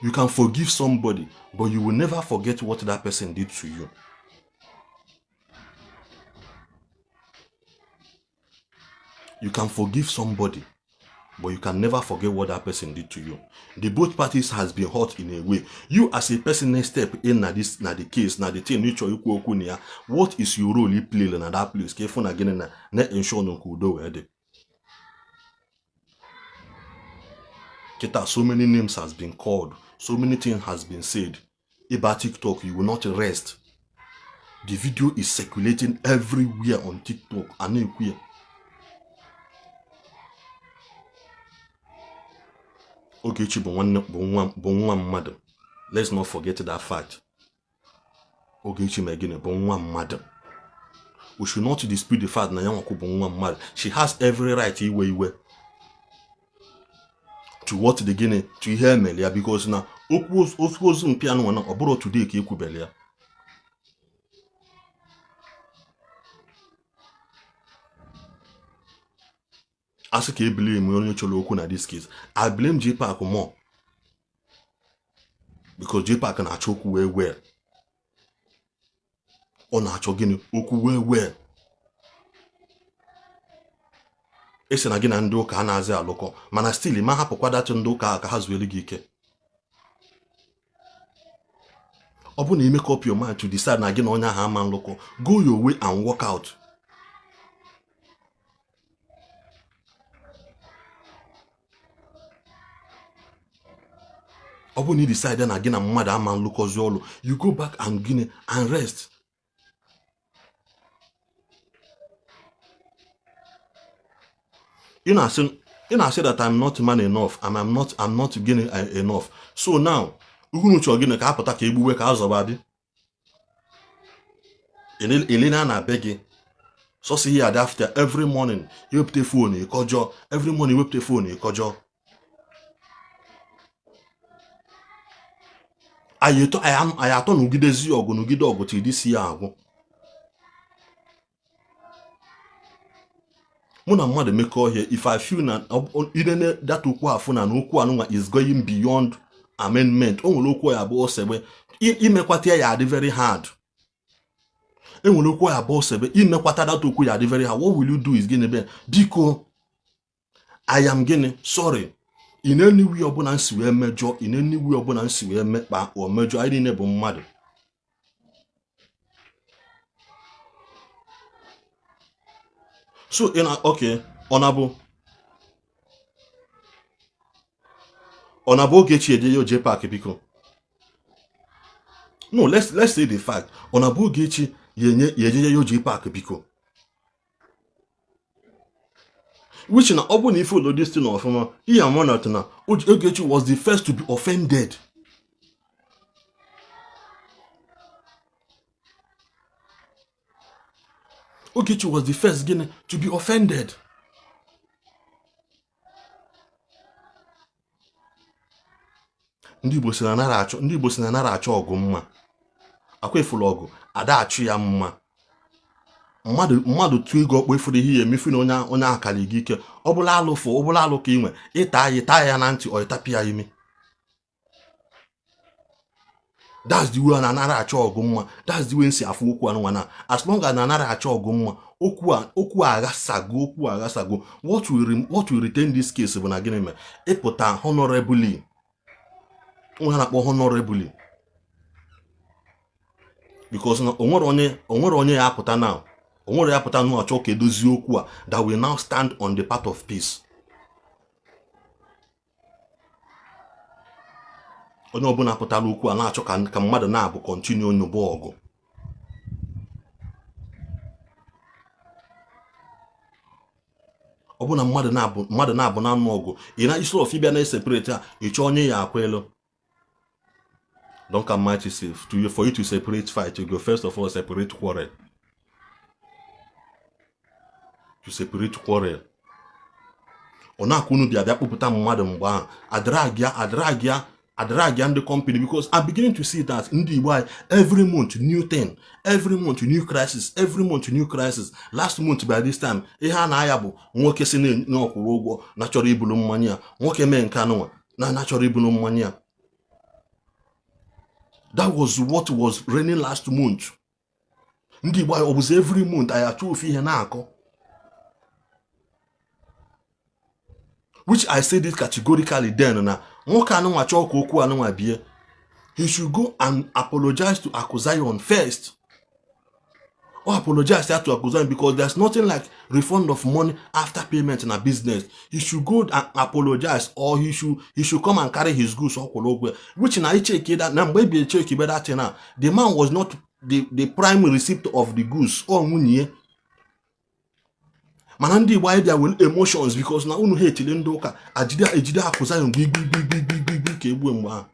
You can forgive somebody, but you will never forget what that person did to you. You can forgive somebody, but you can never forget what that person did to you. The both parties has been hurt in a way. You as a person next step in na this na the case na the thing ịchọ ikwu okwu na ya, what is your role you play na that place? Ka ịfụ na gịnị na na ensure na nke udo wee dị. Kita, so many names has been called, so many things has been said. Ịba TikTok, you will not rest. The video is circulating everywhere on TikTok. A na-ekwu ya. Ogechi bụ nwanne bụ nwa mmadụ. Let's not forget that fact. Ogechi mee gịnị bụ nwa mmadụ. We should not dispute the fact na ya nwakwu bụ nwa mmadụ. She has every right iwe iwe to what the gịnị to ihe emere ya, because na okwu ozu mpi anụ na ọ bụrụ today ka ekwubere ya. Asị ka e blame onye chọrọ okwu na this case, I blame JPAC more because JPAC na-achọ okwu wee well. Ọ na-achọ gịnị okwu wee well. Esi na gị na ndị ụka a na-azị alụkọ, mana still ma hapụkwa datụ ndị ụka ka ha zuelu gị ike. Ọ bụ na ị make up your mind to decide na gị na onye ahụ ama nlụkọ, go your way and work out. Ọ bụ na ị decide na gị na mmadụ ama nlụkọzi ọlụ, you go back and gịnị and rest. Ị na-asị that I'm not man enough and I'm not gịnị enough. So now unu chọrọ gịnị ka apụta ka egbuwe ka azọba bi elena na be gị sọsọ ihe adị after every morning iwepụta phone ịkọjọ, every morning iwepụta phone ịkọjọ. Anyị atọ nụgidezi ọgụ nụgide ọgụ till this year agwụ. Mụ na mmadụ mekọ ihe, if I feel na inene data okwu afụ na okwu anụnwa is going beyond amendment, o nwere okwu ya abụọ sebe imekwata ya adị very hard. Enwere okwu ya abụọ sebe imekwata data okwu ya adị very hard. What will you do is gịnị be biko I am gịnị sorry in any way ọbụla nsi wee mejọ, in any way ọbụla nsi wee mekpa o mejọ, anyị niile bụ mmadụ. So ị na okay, ọ na-abụ Ogechi eje ya JPAC biko. No, let's say the fact. Ọ na-abụ Ogechi ya eje ya JPAC biko. Which na ọ bụ na ife follow this thing ọfụma, ihe ama na na Ogechi was the first to be offended. Ogechi was the first gịnị to be offended. Ndị Igbo si na anara achọ ndị Igbo si na anara achọ ọgụ mma. Akwa efulu ọgụ ada achụ ya mma. Mmadụ mmadụ tụọ ego ọkpọ efuru ihe ya emefu na onye onye akara gị ike ọ bụla alụfụ ọ bụla alụ ka ị nwe ịta ya ịta ya na ntị ọ ịtapị ya imi. That's the way na anara achọ ọgụ mma. That's the way nsi afụ okwu anụnwa na as long as na anara achọ ọgụ mma okwu a okwu a aghasago okwu a aghasago. What will retain this case bụ na gịnị mere ịpụta honorably nwe ha na-akpọ honorably because na onwere onye onwere onye ya apụta now onwere ya apụta now achọ ka edozie okwu a that will now stand on the path of peace. Onye ọbụla pụtara okwu a na-achọ ka ka mmadụ na-abụ continue nyụba ọgụ. Ọ bụ na mmadụ na-abụ na-anụ ọgụ ị na instead of ịbịa na-eseparate a ị chọọ onye ya akwa elu. Don't come mighty safe to you for you to separate fight, you go first of all separate quarrel. To separate quarrel, ọ na-akwa unu bịa bịa kpụpụta mmadụ mgbe ahụ adragia adragia adragia ndị company, because I'm beginning to see that ndị Igbo anyị, every month new thing, every month new crisis, every month new crisis. Last month by this time, ihe a na-aya bụ nwoke si na ọkwụrụ ụgwọ na chọrọ ibulu mmanya ya, nwoke mee nke anụnwa na na chọrọ ibulu mmanya ya. That was what was raining last month. Ndị Igbo anyị, ọ bụzi every month anyị achọ ofu ihe na-akọ, which I said it categorically then na nwoke anụnwa chọọ ka okwu anụnwa bie, he should go and apologize to Akuzayon first or apologize to Akuzayon, because there's nothing like refund of money after payment in a business. He should go and apologize or he should come and carry his goods ọ kwụrụ ụgwọ, which na icheki that na mgbe ebi echeki be that thing na the man was not the prime receipt of the goods or nwunye. Mana ndị Igbo anyị bịa were emotions because na unu ha etile ndị ụka ajide ejide Akuzayon gbigbigbigbigbigbi ka egbue mgbe ahụ.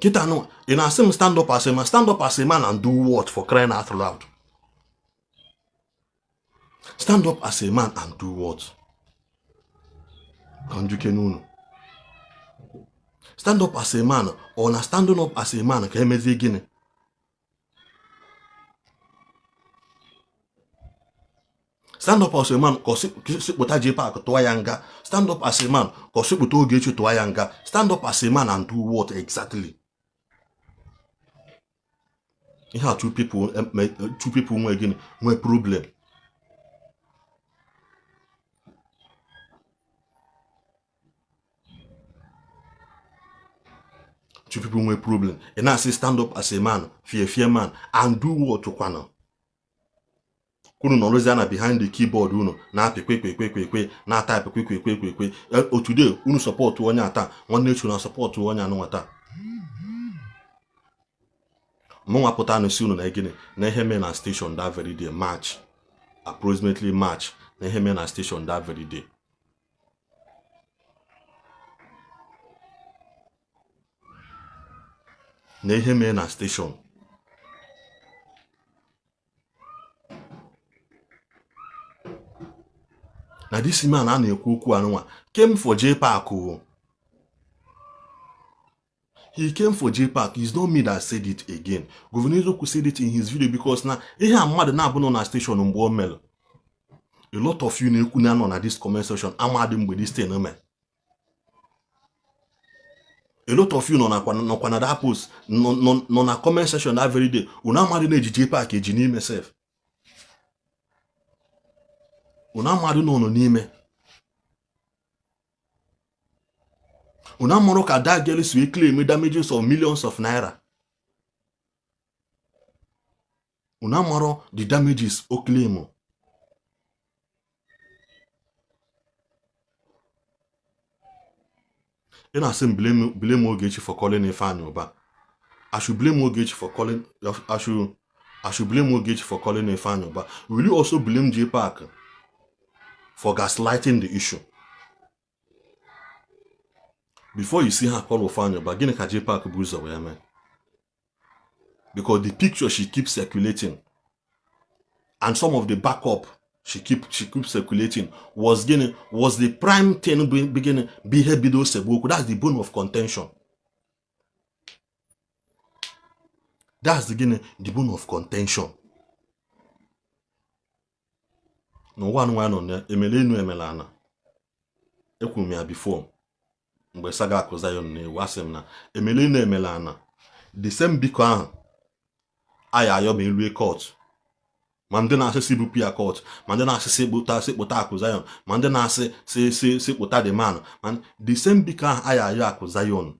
Kịta nụ ị na-asị m stand up as a man, stand up as a man and do what, for crying out loud? Stand up as a man and do what? Ka njuke n'unu, stand up as a man ọ na standing up as a man ka emezie gịnị? Stand up as a man ka ọ sị kpụta JPAC tụọ ya nga? Stand up as a man ka ọ sị kpụta Ogechi tụọ ya nga? Stand up as a man and do what exactly? Ihe a two people nwee gịnị, nwee problem. Two people nwee problem, ị na-asị stand up as a man, fear fear man and do what kwanụ? Unu nọrọzie na behind the keyboard unu na-apị kwe kwe kwe kwe kwe, na-ataịpị kwe kwe kwe kwe kwe. Otude unu support onye a taa, nwanne echi na support onye anụnwa taa. Mụnwa pụta na si unu na gịnị na ihe mee na station that very day, March, approximately March, na ihe mee na station that very day, na ihe mee na station, na this man a na-ekwu okwu anụnwa came for JPAC o. He came for JPAC. It's not me that said it again. Governor Eziokwu said it in his video, because na ihe a mmadụ na-abụ nọ na station mgbe o mere. A lot of you na-ekwu na nọ na this comment section amadị mgbe this thing mere. A lot of you nọ nakwa nọkwa na that post nọ na comment section that very day. Unu amadị na-eji JPAC eji n'ime sef. Unu amadị nọ nọ n'ime. Unu amarụ ka that girl si claim damages of millions of naira. Unu amarụ the damages o claim. Ị na-asị m blame Ogechi for calling Ifeanyi Uba. I should blame Ogechi for calling I should blame Ogechi for calling Ifeanyi Uba. Will you also blame JPAC for gaslighting the issue? Before you see her call Ifeanyi Uba, gịnị ka JPAC bu ụzọ wee mee? Because the picture she keeps circulating and some of the backup she keep circulating was gịnị, was the prime thing bụ gịnị, bụ ihe bido sebe okwu. That's the bone of contention. That's the gịnị, the bone of contention. N'ụwa nwa nọ na emele enu emele ana. Ekwuru m ya before mgbe saga akụ Zion na-ewu, asị m na emele enu emele ana, the same biko ahụ aya ayọ ma elue court, ma ndị na-asị si bupụ ya court, ma ndị na-asị si kpụta, si kpụta akụ Zion, ma ndị na-asị si si si kpụta the man, ma the same biko ahụ aya ayọ akụ Zion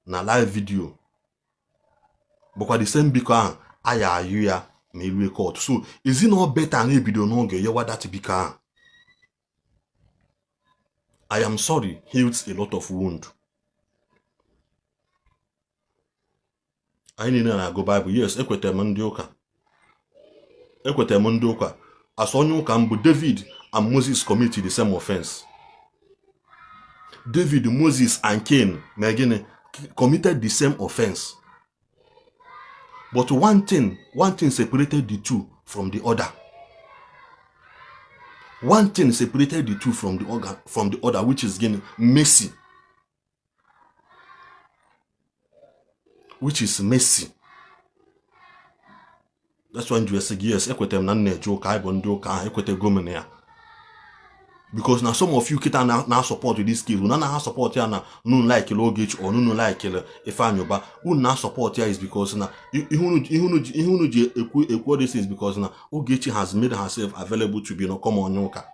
na live video bụkwa the same biko ahụ aya ayụ ya ma elue court. So is it not better na ebido n'oge yewa that biko ahụ? I am sorry heals a lot of wound. Anyị niile na-agụ Bible. Yes, ekwetara m ndị ụka, ekwetara m ndị ụka. As onye ụka mbụ, David and Moses commit the same offense. David, Moses and Cain ma gịnị, committed the same offense, but one thing separated the two from the other. One thing separated the two from the other, which is gịnị? Mercy. Which is mercy. That's why nji sị gị, yes, ekwetara m na m na-eje ụka. Anyị bụ ndị ụka ahụ, ekwetego m na ya, because na some of you kịta na support this case, unu anaghị support ya na unu like Ogechi or unu like Ifeanyi Uba. Unu na support ya is because na ihe unu ji ekwu this is because na Ogechi has made herself available to be no come onye ụka.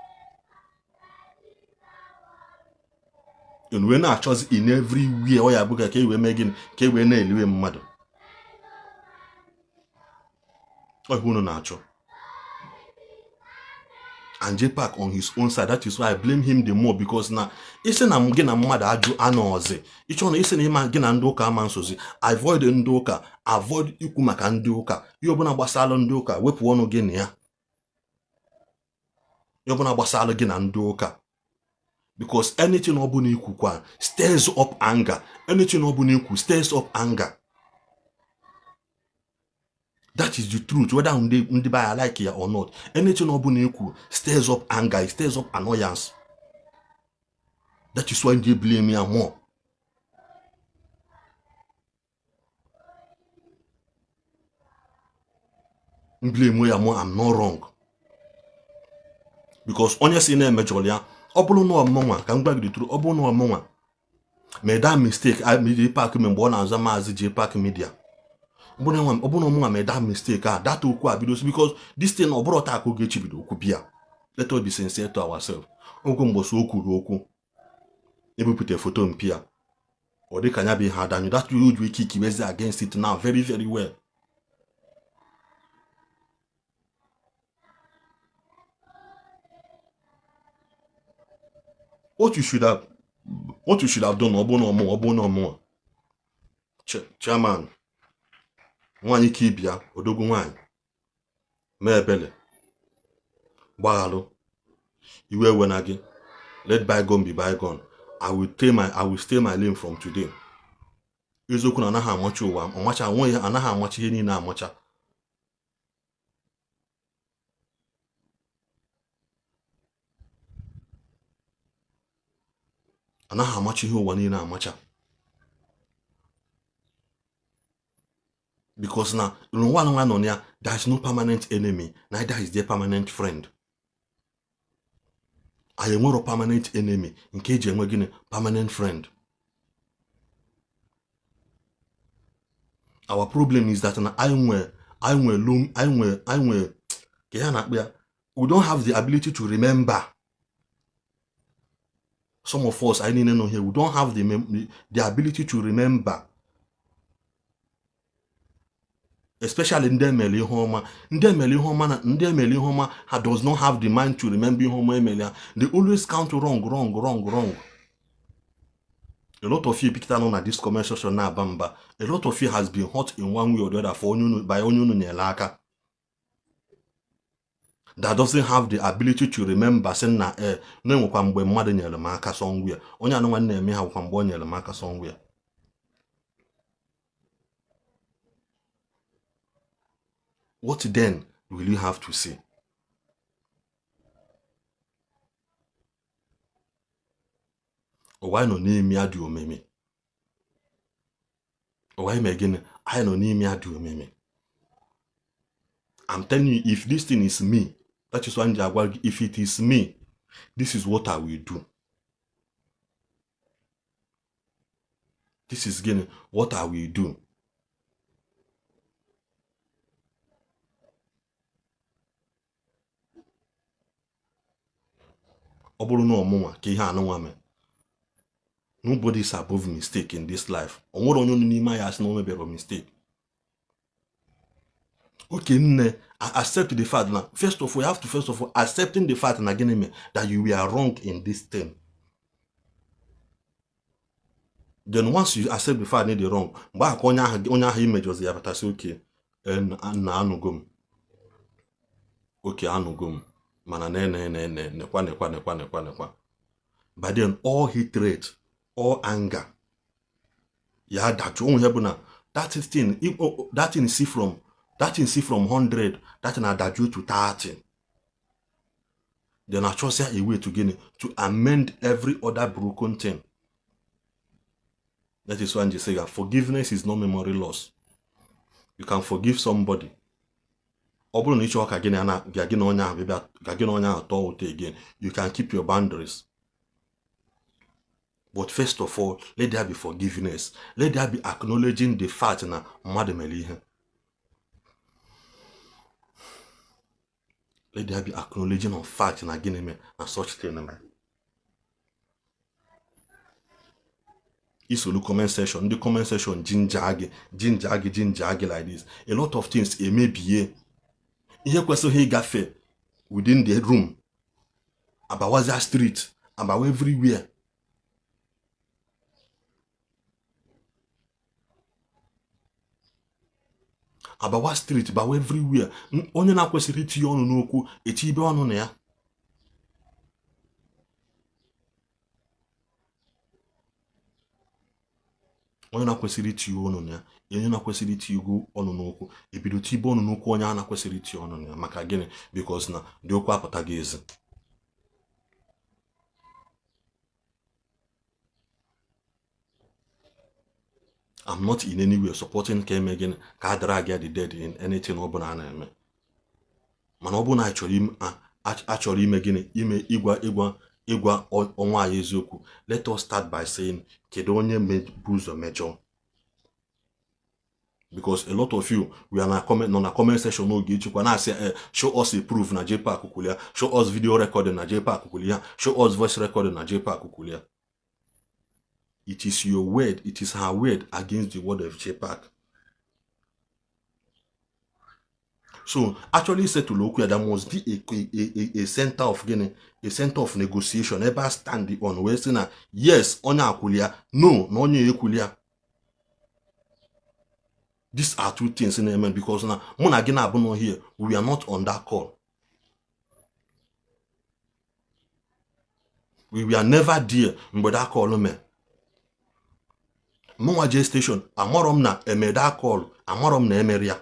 Unu wee na-achọzi in everywhere ọ ya bụ ka e wee mee gịnị, ka e wee na-eliwe mmadụ. Ọ ihe unu na-achọ. And JPAC on his own side, that is why I blame him the more, because na isi na gị na mmadụ ajụ anọzi ịchọ na isi na ịma gị na ndị ụka ama nsozi. Avoid ndị ụka, avoid ikwu maka ndị ụka. Ihe ọbụla gbasara ndị ụka, wepụ ọnụ gị na ya. Ihe ọbụla gbasara gị na ndị ụka, because anything ọbụla ikwukwa stirs up anger. Anything ọbụla ikwu stirs up anger. That is the truth, whether ndị be anyị like ya or not. Anything ọbụla ikwu stirs up anger, it stirs up annoyance. That is why they blame ya more. Blame ya more. I'm not wrong, because onye si na-emejọrọ ya, ọ bụrụ na ọmụnwa ka m gwa gị the truth, ọ bụrụ na ọmụnwa mee that mistake JPAC me mgbe ọ na-aza Maazị JPAC Media, ọ bụrụ na ọmụnwa mee that mistake a, that okwu a bido, because this thing, ọ bụrụ taa ka Ogechi bido okwu bịa. Let us be sincere to ourselves. Oge mgbọsị o kwuru okwu ebupụta foto mpi ya, ọ dị ka ya bụ ihe adanyụ that you ji ike ikiwezi against it now very very well. What you should have done, ọ bụrụ na ọmụ, ọ bụrụ na ọmụnwa, chairman nwaanyị ka ịbịa odogwu nwaanyị mee ebele, gbaghalụ iwe ewe na gị. Let bygone be bygone. I will stay my lane from today. Eziokwu na anaghị amacha ụwa ọmacha onwe ya, anaghị amacha ihe niile amacha. Anaghị amacha ihe ụwa niile amacha, because na n'ụwa nwa nọ ya, there is no permanent enemy, neither is there permanent friend. Anyị enwero permanent enemy nke eji enwe gịnị, permanent friend. Our problem is that na anyị nwe low, anyị nwe ka ya na-akpọ ya, we don't have the ability to remember. Some of us, anyị niile nọ here, we don't have the ability to remember, especially ndị emere ihe ọma, ndị emere ihe ọma na ndị emere ihe ọma ha does not have the mind to remember ihe ọma emere ha. They always count wrong, wrong, wrong, wrong. A lot of you pikita nọ na this comment section na-aba mba, a lot of you has been hurt in one way or the other for onye unu by onye unu nyere aka. that doesn't have the ability to remember sị na e na-enwekwa mgbe mmadụ nyere m aka somewhere, onye anụnwa na-eme ha nwekwa mgbe o nyere m aka somewhere. What then will you have to say? Ụwa anyị nọ n'ime ya dị omimi. Ụwa anyị mee gịnị? Anyị nọ n'ime ya dị omimi. I'm telling you, if this thing is me, that is why m ji agwa gị, if it is me, this is what I will do. This is gịnị? What I will do. Ọ bụrụ na ọ mụnwa ka ihe anụnwa mee, nobody is above mistake in this life. O nwere onye n'ime ya asị na o mebere mistake. Okay, nne, accept the fact na first of all, you have to first of all accepting the fact na gịnị mee that you were wrong in this thing. Then once you accept the fact na ị dị wrong, mgbe ahụ ka onye ahụ imejọzi ya batasị, okay, na anụgo m, okay, anụgo m, mana na ne ne ne nekwa nekwa nekwa nekwa nekwa. By then all hatred, all anger ya dajụ. Onwe ihe bụ na that thing see from 100, that thing adajụ to 30. Then achọsịa a way to gịnị? To amend every other broken thing. That is why I say that forgiveness is not memory loss. You can forgive somebody. Ọ bụrụ na ị chọọ ka gị na onye ahụ bịa, ka gị na onye ahụ tọọ ụtọ again, you can keep your boundaries. But first of all, let there be forgiveness. Let there be acknowledging the fact na mmadụ mere ihe. Let there be acknowledging of fact na gịnị mee na such thing mere. Isolu comment section, ndị comment section jinja gị, jinja gị, jinja gị like this. A lot of things emebie. Ihe kwesịghị ịgafe within the room abawazia street, abawa everywhere. Abawa street, bawa everywhere. Onye na-akwesịrị itinye ọnụ n'okwu etibe ọnụ na ya. Onye na-akwesịrị itinye ọnụ na ya, onye na-akwesịrị itinye ọnụ n'okwu ebido tibe ọnụ n'okwu onye a na-akwesịrị itinye ọnụ na ya. Maka gịnị? Because na dị okwu apụtaghị ezi. I'm not in any way supporting ka eme gịnị, ka a drag the dead in anything ọ bụla a na-eme. Mana ọ bụrụ na achọrọ ime gịnị, ime ịgwa onwe anyị eziokwu, let us start by saying, kedu onye bụ ụzọ mejọọ? Because a lot of you we are na comment, nọ na comment section n'oge echekwa na-asị, show us a proof na JPAC kwuru ya, show us video recording na JPAC kwuru ya, show us voice recording na JPAC kwuru ya. It is your word, it is her word against the word of JPAC. So actually settle okwu ya, there must be a center of gịnị, a center of negotiation ebe a stand on wee sị na yes, onye akwuli ya, no, na onye ekwuli ya. These are two things na-eme, because na mụ na gị na-abụ nọ here, we are not on that call. We were never there mgbe that call mee. Mụnwa jee station, amarọ m na eme that call, amarọ m na emere ya.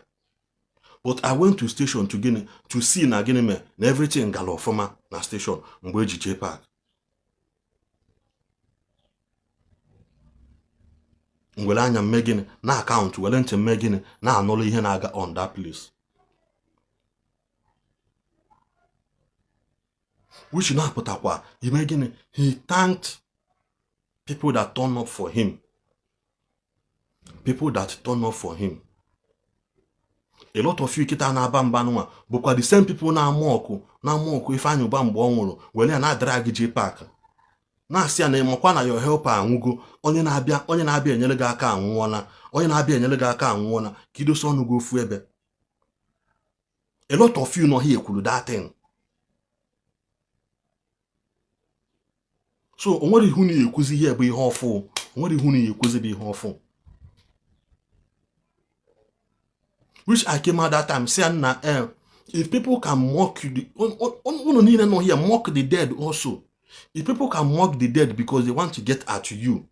But I went to station to gịnị? To see na gịnị mee, na everything gara ọfụma na station mgbe eji JPAC. Were anya mme gịnị na akaụntụ, were ntị mme gịnị na-anụrụ ihe na-aga on that place, which na-apụtakwa ime gịnị? He thanked people that turn up for him, people that turn up for him. A lot of you kịta na-aba mba nwa bụkwa the same people na-amụ ọkụ Ifeanyị Ụba mgbe ọ nwụrụ, were ya na-adara gị JPAC, na-asị ya na ịmakwa na your helper anwụgo, onye na-abịa enyere gị aka anwụọla, onye na-abịa enyere gị aka anwụọla, ka idosa ọnụ gị ofu ebe. A lot of you nọ here kwuru that thing. So o nwere ihu na ekwuzi ihe bụ ihe ọfụ, o nwere ihu na ekwuzi bụ ihe ọfụ, which I came out that time say na If people can mock you, unu niile nọ here mock the dead also. If people can mock the dead because they want to get at you,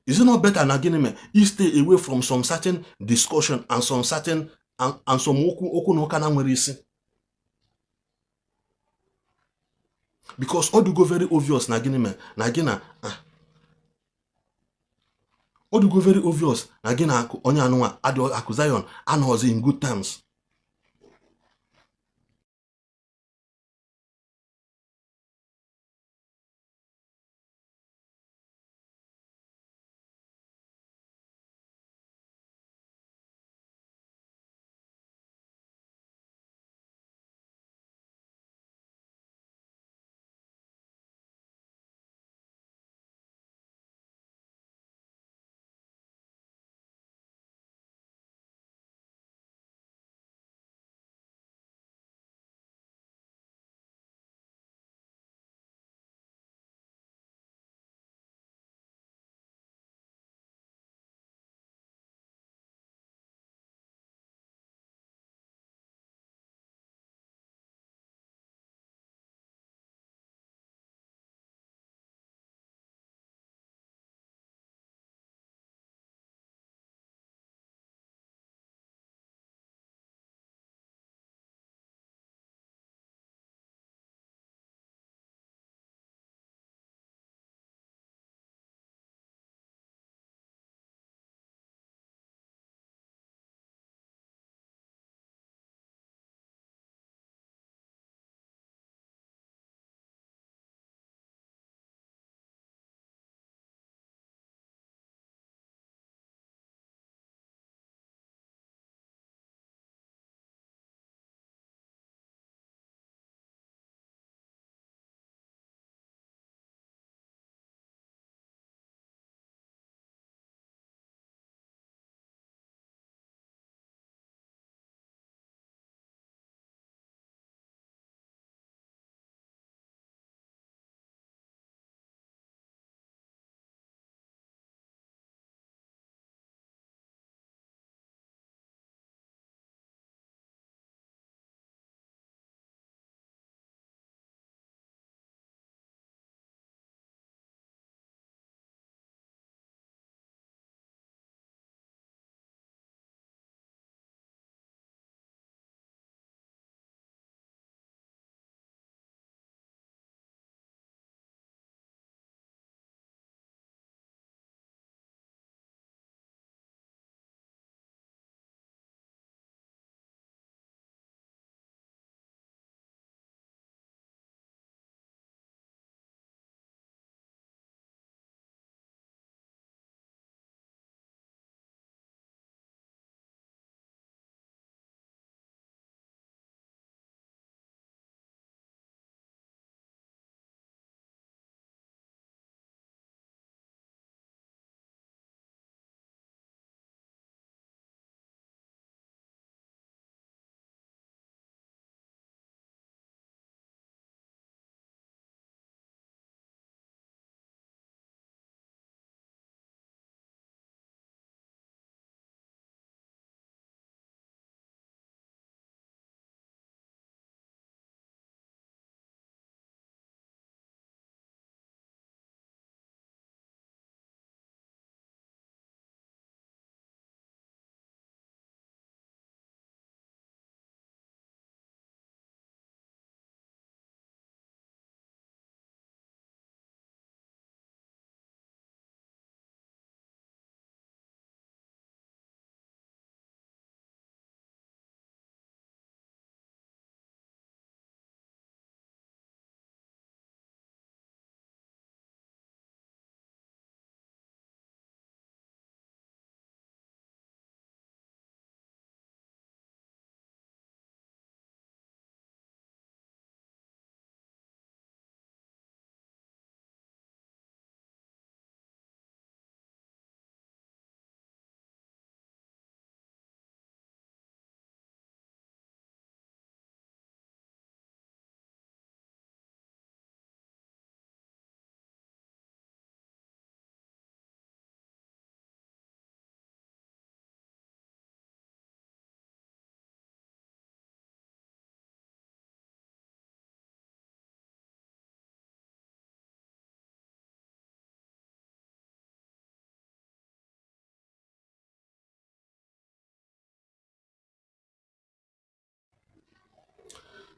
is it not better na gịnị mee you stay away from some certain discussion and some certain and some okwu okwu na ụka na nwere isi? Because ọ dịgo very obvious na gịnị mee na gị na ọ dịgo very obvious na gị na onye anụnwa adị Akụ Zion anọghọzi in good terms.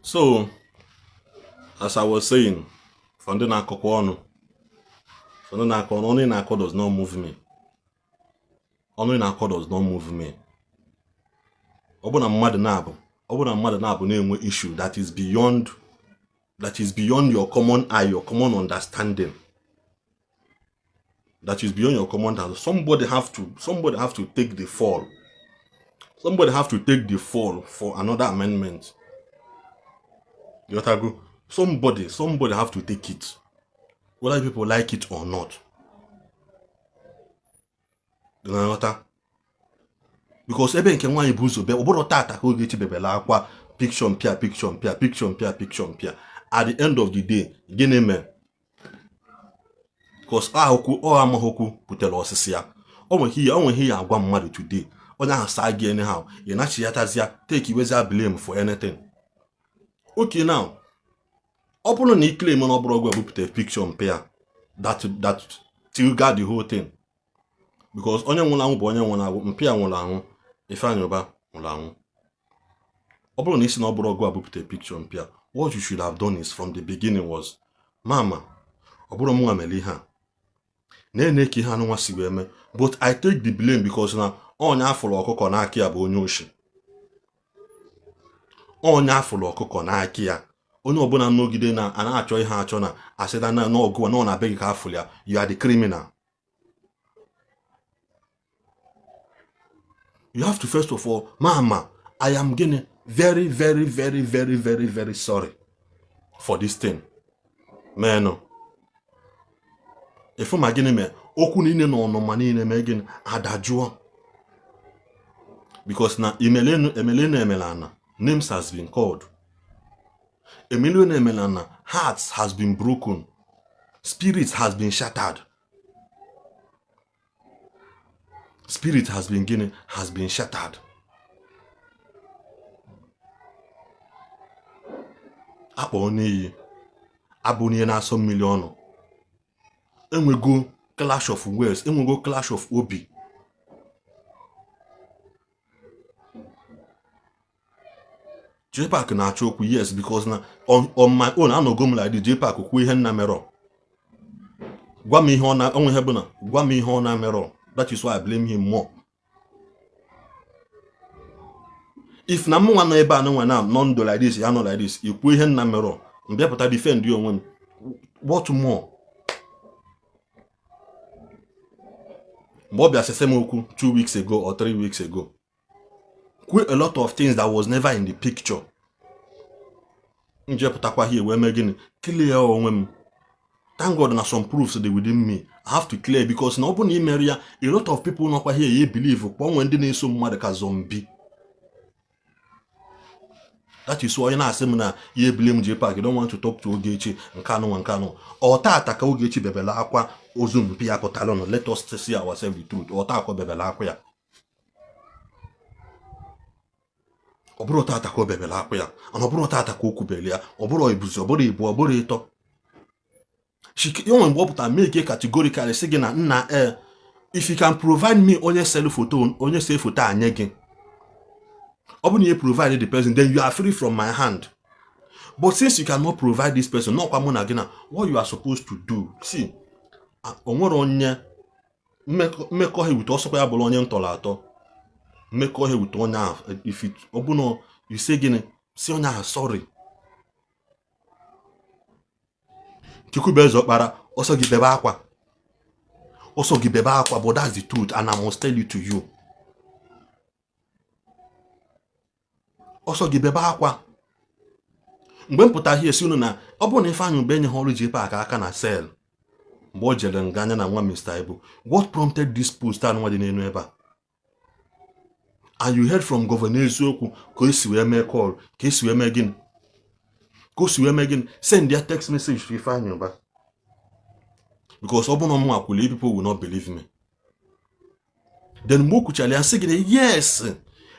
So as I was saying, for ndị na-akọkwa ọnụ, for ndị na-akọ ọnụ, ọnụ ị na-akọ does not move me. Ọnụ ị na-akọ does not move me. Ọ bụ na mmadụ na-abụ, ọ bụ na mmadụ na-abụ na-enwe issue that is beyond your common eye, your common understanding, that is beyond your common understanding, somebody have to take the fall. Somebody have to take the fall for another amendment. You go. Somebody have to take it, whether people like it or not. Na-aghọta? Because ebe nke nwaanyị bụ ụzọ bịa, ọ bụrụ tata ka Ogechi bebela akwa picture mpịa, picture mpịa, picture mpịa, picture mpịa. At the end of the day, gịnị mee? Because ahụkwu ọ amaghịokwu butere ọsịsị ya. O nwere ihe, o nwere ihe ya agwa mmadụ today, onye ahụ saa gị anyhow, ị nachiyatazia take iwezia blame for anything. Okay, now, ọ bụrụ na ị claim na ọ bụrụ ọgwụ ebupụta picture mpịa that trigger the whole thing, because onye nwụrụ anwụ bụ onye nwụrụ anwụ, mpịa nwụrụ anwụ, Ifeanyi Ụba nwụrụ anwụ. Ọ bụrụ na isi na ọ bụrụ ọgụ abụpụta picture mpịa, what you should have done is from the beginning was, mama, ọ bụrụ mụnwa mere ihe a na-ene ka ihe anụnwa si wee mee, but I take the blame because na onye afụrụ ọkụkọ n'aka ya bụ onye oshi. Onye afụrụ ọkụkọ n'aka ya, onye ọbụla nọgide na a na-achọ ihe achọ na asịda na n'ọgụ na ọ na-abịa gị ka afụrụ ya, you are the criminal. You have to first of all, mama, I am gịnị, very very very very very very sorry for this thing menụ. Efu ma gịnị mee okwu niile na ọnụma niile mee gịnị adajụọ, because na emelenu emelenu emelana, names has been called, emelenu emelana, hearts has been broken, spirit has been shattered, spirit has been gịnị, has been shattered. Akpọ n'iyi abụ n'ihe na-asọ mmiri ọnụ. Enwego clash of words, enwego clash of obi. JPAC na-achọ okwu, yes, because na on my own anọgo m like this. JPAC kwuo ihe nna merọ, gwa m ihe ọ na onwe ihe bụ na gwa m ihe ọ na-merọ. That is why I blame him more. If na mụnwa nọ ebe a nwa na nọ ndụ like this, ya nọ like this, ikwu ihe nna merọ, m bịapụta defend onwe m, what more mgbe ọ bịa sese m okwu 2 weeks ago or 3 weeks ago, kwuo a lot of things that was never in the picture, njepụtakwa here wee mee gịnị, clear onwe m. Thank God na some proofs dị within me. I have to clear because na ọ bụ na imere ya, a lot of people nọkwa here ya believe kwa onwe ndị na-eso mmadụ ka zombie. That is why onye na-asị m na ya ebile m JPAC, you don't want to talk to Ogechi nke anụnwa nke anụnwa. Ọ tata ka Ogechi bebela akwa ozu mpi ya pụtara nụ. Let us see ourselves the truth. Ọ taa ka o bebela akwa ya, ọ bụrụ tata ka o bebela akwa ya, ana ọ bụrụ tata ka o kwubere ya, ọ bụrụ ibuzi, ọ bụrụ ibu, ọ bụrụ ịtọ. Onwe mgbe ọ pụtara mee ke categorically sị gị na nna e, if you can provide me onye selu foto, onye se foto a nye gị, ọ bụrụ na you provide the person, then you are free from my hand. But since you cannot provide this person, n'ọkwa mụ na gị na what you are supposed to do. See, o nwere onye mmekọ ha wute ọsọkwa ya bụrụ onye ntọrọ atọ mmekọ ha wute onye ahụ. If it ọ bụ na you say gịnị, si onye ahụ sorry. Chukwubueze Ọkpara, ọsọ gị bebe akwa, ọsọ gị bebe akwa, but that's the truth and I must tell it to you. Ọsọ gị bebe akwa. Mgbe m pụta hie si unu na ọ bụrụ na Ifeanyị Ụba enyeghị ọrụ JPAC aka na cell mgbe o jere nga anya na nwa Mr. Ibu, what prompted this post anụnwa dị n'elu ebe a? And you heard from Governor Eziokwu ka o si wee mee call, ka esi wee mee gịnị, ka o si wee mee gịnị, send ya text message to Ifeanyị Ụba, because ọ bụrụ na mụ akwụli, people will not believe me. Then mgbe o kwuchara ya, sị gị na yes,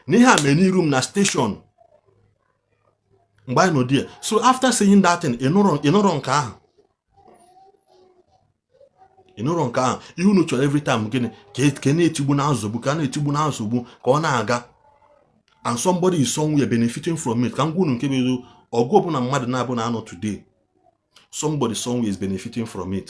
na ihe a mere n'iru m na station mgbe anyị nọ there. So after saying that thing, ị nụrụ nke ahụ, ị nụrụ nke ahụ. Ihe unu chọrọ every time gịnị, ka na-etigbu na nzogbu, ka a na-etigbu na nsogbu, ka ọ na-aga, and somebody is somewhere benefiting from it. Ka m gwa unu nke bụ Ọgụ ọbụla mmadụ na-abụ na-anọ today, somebody somewhere is benefiting from it.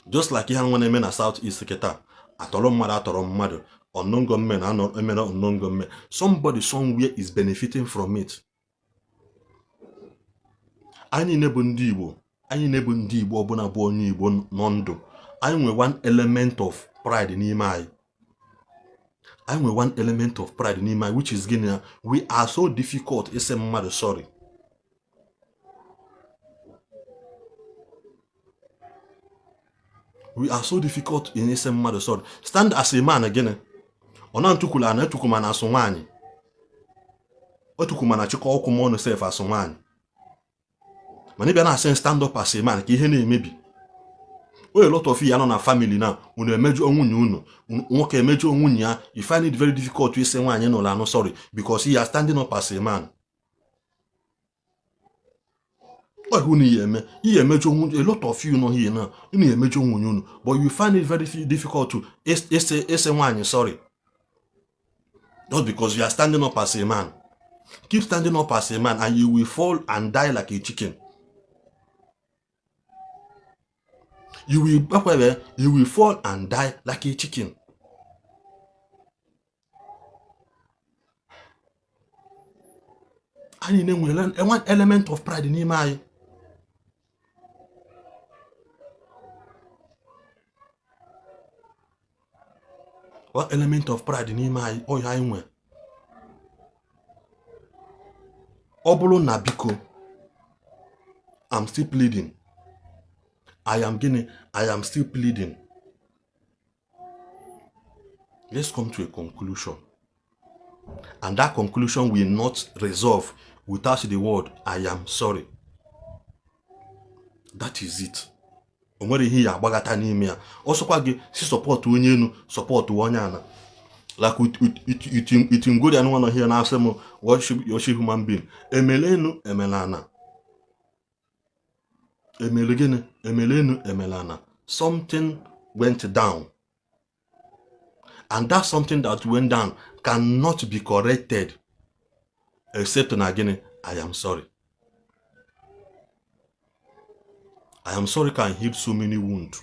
Just like ihe nwa na-eme na South East kịta, atọrọ mmadụ, atọrọ mmadụ, unknown gunmen anọ emere unknown gunmen, somebody somewhere is benefiting from it. Anyị niile bụ ndị Igbo, anyị niile bụ ndị Igbo, ọbụla bụ onye Igbo nọ ndụ, anyị nwere one element of pride n'ime anyị. Anyị nwere one element of pride n'ime anyị, which is gịnị ya? We are so difficult ịsị mmadụ sorry. We are so difficult in ịsị mmadụ sorry. Stand as a man. Gịnị ọ na ntụkwula ana etukwu mana asụ nwaanyị otukwu mana chịkọ ọkwụ m ọnụ sef asụ nwaanyị, mana ịbịa na-asị stand up as a man ka ihe na-emebi. O a lot of ya nọ na family na unu emejọ nwunye unu, nwoke emejọ nwunye ya, you find it very difficult to ịsị nwaanyị nụrụ anụ sorry because you are standing up as a man. Ọ unu ya eme ihe emejọ nwunye, a lot of you nọ here now, unu emejọ nwunye unu, but you find it very difficult to ịsị nwaanyị sorry just because you are standing up as a man. Keep standing up as a man and you will fall and die like a chicken. You will fall and die like a chicken. Anyị na-enwe one element of pride n'ime anyị. One element of pride n'ime anyị, ọ ihe anyị nwe. Ọ bụrụ na, biko, I'm still pleading. I am gịnị? I am still pleading. Let's come to a conclusion, and that conclusion will not resolve without the word "I am sorry." That is it. O nwere ihe ya agbagata n'ime ya. Ọsọkwa gị si support onye enu, support onye ana, like itingori anụ nọ here na-asị m worship human being. Emele enu, emele ana. Emele gịnị? Emele enu, emele ana. Something went down, and that something that went down cannot be corrected except na gịnị? "I am sorry." "I am sorry" can heal so many wounds.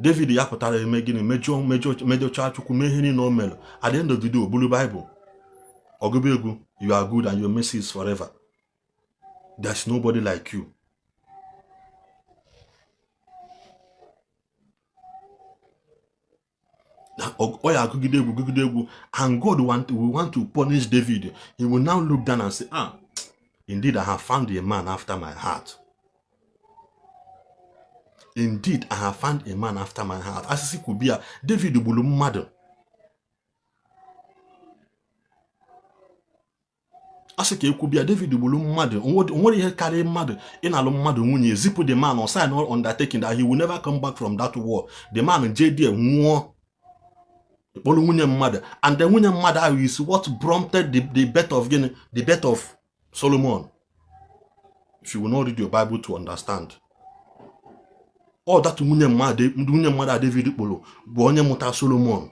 David ya pụtara eme gịnị? Mejọ, mejọ, mejọcha Chukwu, mee ihe niile o mere. At the end of the day, o buru Bible ọgụba egwu, "You are good and your mercy is forever. There's nobody like you." Ọ ya agụgide egwu, gụgide egwu, and God will want to punish David. He will now look down and say, "Ah, indeed I have found a man after my heart. Indeed I have found a man after my heart." Asịsị kwubia, David gburu mmadụ. Asị ka ekwubia, David gburu mmadụ. O nwere ihe karịa mmadụ ịnalụ mmadụ nwunye, zipụ the man or sign all undertaking that he will never come back from that war. The man jee there nwụọ, kpọrọ nwunye mmadụ, and the nwunye mmadụ ahụ is what prompted the birth of gịnị? The birth of Solomon. If you will not read your Bible to understand all that, nwunye mmadụ a David kpọrọ bụ onye mụta Solomon.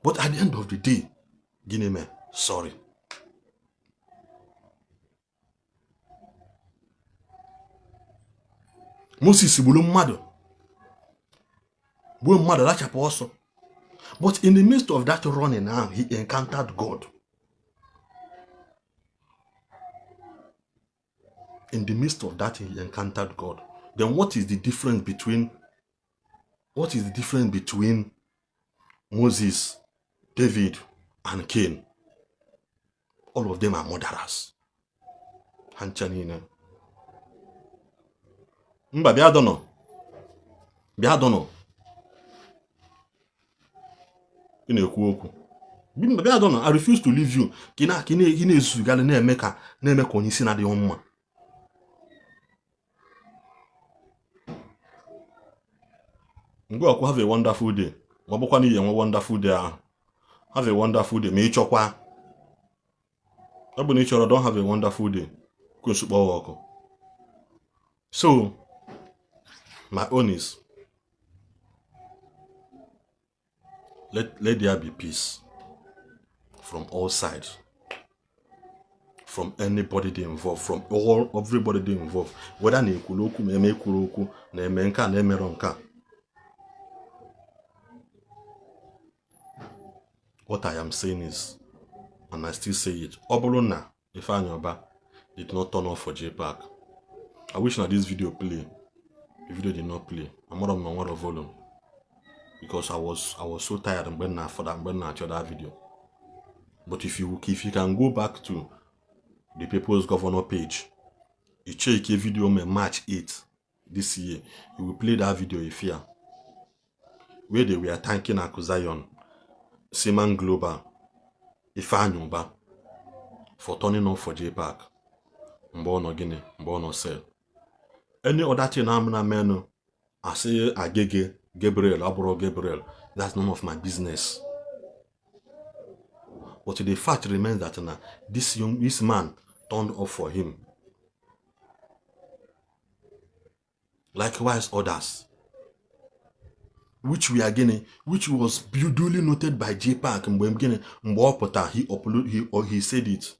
But at the end of the day, gịnị mee? Sorry. Moses gburu mmadụ, gbuo mmadụ, lachapụ ọsọ, but in the midst of that running now, he encountered God. In the midst of that, he encountered God. Then what is the difference between Moses, David and Cain? All of them are murderers, ha ncha niile. Mba, bịa dọnọ, bịa dọnọ, ị na-ekwu okwu. Mba, bịa dọnọ. I refuse to leave you ka ị na-ezuzugharị, na-eme ka onye isi na-adịghị mma. Mgbe ọkụ, have a wonderful day. Ma ọ bụkwa na iyi enwe wonderful day ahụ, have a wonderful day. Ma ị chọkwa, ọ bụ na ị chọrọ, don't have a wonderful day. Kwesị kpọọ ọkụ. So my own is, Let there be peace from all sides, from anybody dị involved, from all everybody dị involved, whether na ekwuru okwu ma eme ekwuru okwu na-eme nke a na-emerọ nke a. What I am saying is, and I still say it, ọ bụrụ na Ifeanyi Ubah did not turn off for JPAC, I wish na this video play. The video did not play. Amara m na nwere volume because I was so tired mgbe m na-afọ mgbe m na-achọ that video. But if you can go back to the People's Governor page, you check a video me March 8 this year, you will play that video if here where they were thanking Aku Zion, Seaman Global, Ifeanyi Ubah for turning up for JPAC mgbe ọ nọ gịnị, mgbe ọ nọ cell. Any other thing am na menụ asị Agege Gabriel abụrụ Gabriel, that's none of my business. But the fact remains that na this man turned up for him. Likewise others, which we are gịnị, which was duly noted by JPAC mgbe gịnị, mgbe ọ pụta, he upload he or he said it.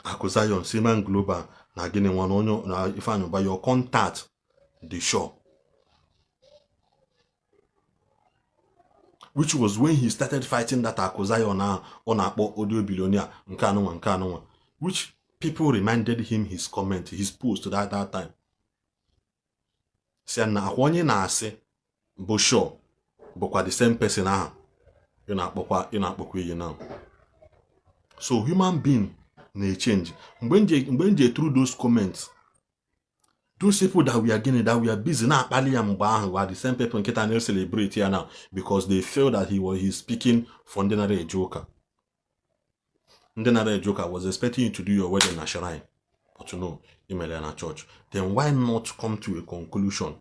Aku Zion, Seaman Global na gịnị nwa na onye na Ifeanyi Ubah, your contact the show, which was when he started fighting that Aku Zion ahụ ọ na-akpọ audio billionaire nke anụnwa nke anụnwa, which people reminded him his comment, his post that time, si na akwa onye na-asị bụ sure bụkwa the same person ahụ ị na-akpọkwa ị na-akpọkwa iyi now. So human being na-echange. Mgbe nje through those comments, those people that we are gịnị, that we are busy na-akpali ya mgbe ahụ were the same people nkịta na-celebrate ya now because they feel that he's speaking for ndị nara eje ụka. Ndị nara eje ụka was expecting you to do your wedding na shrine, but no, imere ya na church. Then why not come to a conclusion?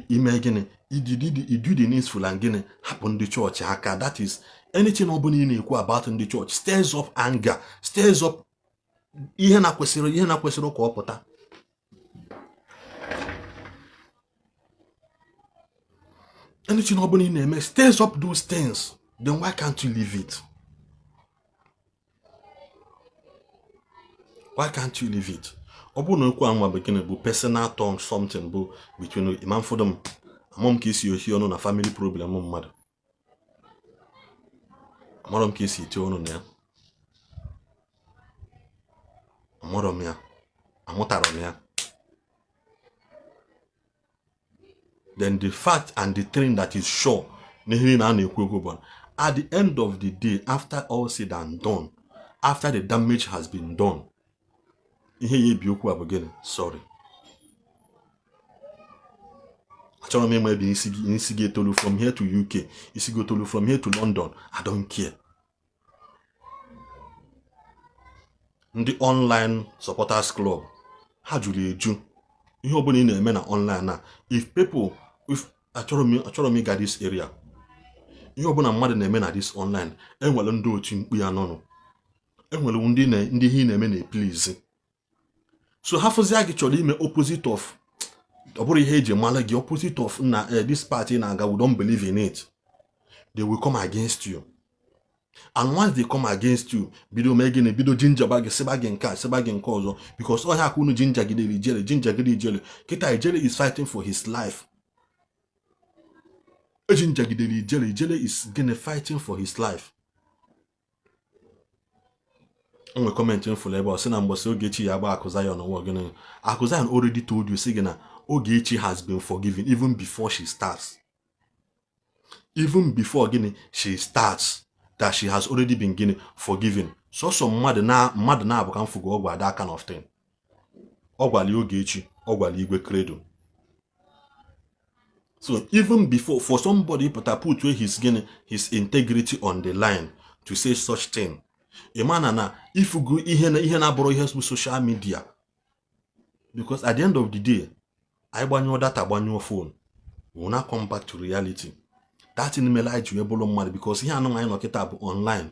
Ime gịnị, idu the needful and gịnị, hapụ ndị chọọchị aka. That is, anything ọ bụla ị na-ekwu about ndị chọọchị stirs up anger, stirs up ihe na kwesịrị ka ọ pụta. Anything ọ bụla ị na-eme stirs up those things. Then why can't you leave it? Why can't you leave it? Ọ bụrụ na okwu anwa bụ gịnị, bụ personal talk, something bụ between imam fọdụ m amam ka esi ohi ọnụ na family problem mmadụ, amarọ m ka esi eti ọnụ na ya, amarọ m ya, amụtara m ya. Then the fact and the thing that is sure n'ihe niile a na-ekwu ekwu bụ, at the end of the day, after all said and done, after the damage has been done, ihe ya ebi okwu a bụ gịnị? Sorry. Achọrọ m ịma ebe isi gị etolu from here to UK, isi gị etolu from here to London, I don't care. Ndị online supporters club ha juru eju. Ihe ọbụla ị na-eme na online na if people if achọrọ m ịga this area, ihe ọbụla mmadụ na-eme na this online, enwere ndị otu mkpu ya nọnụ, enwere ndị ihe ị na-eme na please. So ha fụzia gị chọrọ ime opposite of, ọ bụrụ ihe eji mara gị, opposite of na this party na-aga, we don't believe in it, they will come against you. And once they come against you, bido mee gịnị, bido jinjaba gị, sịba gị nke a, sịba gị nke ọzọ, because ọhịa aka unu jinja gidere Ijele, jinja gide Ijele kịta. Ijele is fighting for his life. Ejinjagidere Ijele. Ijele is gịnị, fighting for his life. O nwere comment m fụrụ ebe ọ sị na mgbọsị Ogechi ya agba Akụ Zion ụwa gịnị. Akụ Zion already told you, sị gị na Ogechi has been forgiven even before she starts, even before gịnị, she starts, that she has already been gịnị, forgiven. Sọsọ mmadụ na mmadụ na-abụ ka m fụgo ọgwụ ada kind of thing. Ọ gwara Ogechi, ọ gwara Igwe Credo. So even before for somebody pụta put his gịnị, his integrity on the line to say such thing, ị ma na ifugo ihe na ihe na-abụrụ ihe bụ social media, because at the end of the day, anyị gbanyụọ data, gbanyụọ phone, we will not come back to reality. That thing mere anyị ji wee bụrụ mmadụ, because ihe anụ anyị nọ kịta bụ online.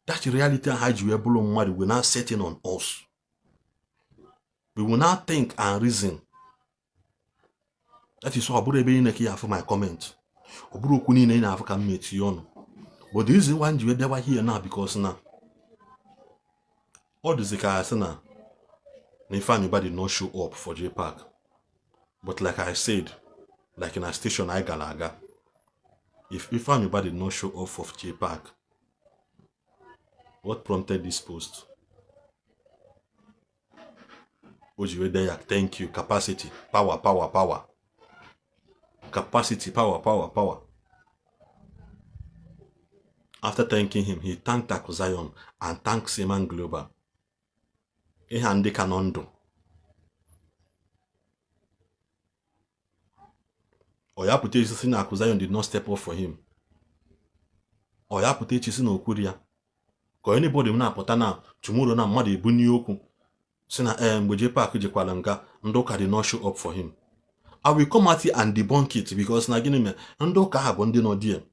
That reality ahụ anyị ji wee bụrụ mmadụ will now setting on us. We will now think and reason. That is why ọ bụrụ ebe niile ka ị afụ my comment, ọ bụrụ okwu niile ị na-afụ ka m na-etinye ọnụ. But the reason why m ji wee bịawa here now, because na ọ dịzi ka asị na Ifeanyi Ubah did not show up for JPAC. But like I said, like in a station anyị gara aga, if Ifeanyi Ubah did not show up for JPAC, what prompted this post? O ji wee dee ya, "Thank you, capacity, power, power, power, capacity, power, power, power." After thanking him, he thanked Aku Zion and thanked Seaman Global. Ihe a ndị ka nọ ndụ. Ọ ya pụta echi sị na Aku Zion did not step up for him? Ọ ya pụta echi sị na okwuru ya? Ka anybody m na-apụta na tomorrow na mmadụ ebunye okwu si na ee, mgbe JPAC jekwara nga, ndị ụka did not show up for him, I will come out here and debunk it, because na gịnị mere? Ndị ụka ha bụ ndị nọ die.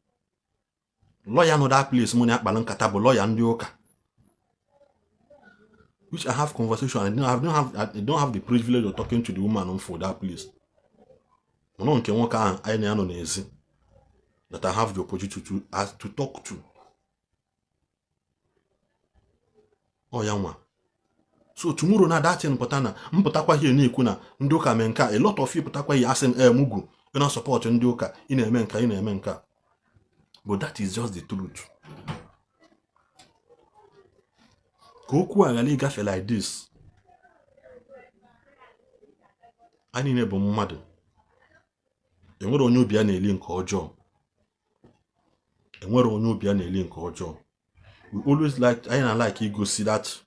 Lawyer nọ that place mụ na akpara nkata bụ lawyer ndị ụka, which I have conversation. I don't have the privilege of talking to the woman for that place. Mana nke nwoke ahụ anyị na ya nọ n'ezi that I have the opportunity to talk to, ọ ya nwa. So tomorrow na that thing pụta na mpụtakwa ihe na-ekwu na ndị ụka mee nke a, a lot of you pụtakwa ihe asị m, ee, mugu ị na-support ndị ụka, ị na-eme nka, ị na-eme nka. But that is just the truth. Ka okwu a ghara ịgafe like this, anyị niile bụ mmadụ. Enwere onye obi ya na-eli nke ọjọọ, enwere onye obi ya na-eli nke ọjọọ. We always like, anyị na like igosi that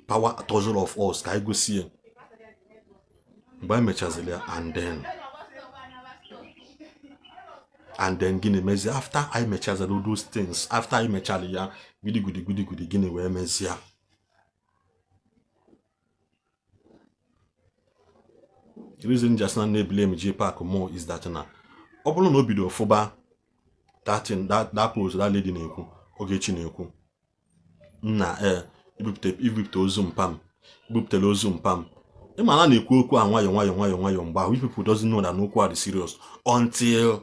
power tussle of us, ka anyị gosi ya mgbe anyị mechaziri ya. And then gịnị mezie after anyị mechaziri those things, after anyị mechara ya gidi gidi gidi gidi, gịnị wee mezie? The reason just na na-eblame JPAC more is that na ọ bụrụ na o bido fụba that thing, that post that lady na-ekwu, Ogechi na-ekwu nna ee, ibipụta ozu mpam, ibipụtara ozu mpam, ịma na na-ekwu okwu a nwayọ nwayọ nwayọ nwayọ. Mgbe ahụ, people doesn't know that n'okwu a dị serious until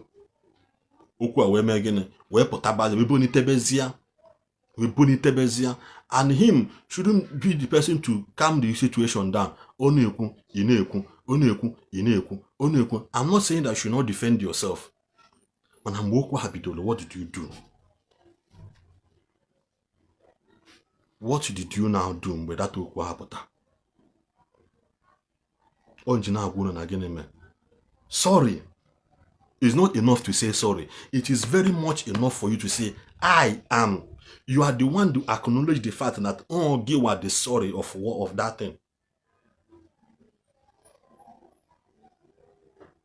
okwu a wee mee gịnị? Wee pụtabazi, wee bonitebezie, wee bonitebezie. And him shouldn't be the person to calm the situation down. Ọ na-ekwu, ị na-ekwu, ọ na-ekwu, ị na-ekwu, ọ na-ekwu. I'm not saying that you should not defend yourself, mana mgbe okwu ha bidoro, what did you do? What did you now do mgbe that okwu ha pụta? Ọ nji na-agwa unu na gịnị mee? Sorry is not enough to say sorry. It is very much enough for you to say, I am. You are the one to acknowledge the fact that, oh, give what the sorry of that thing.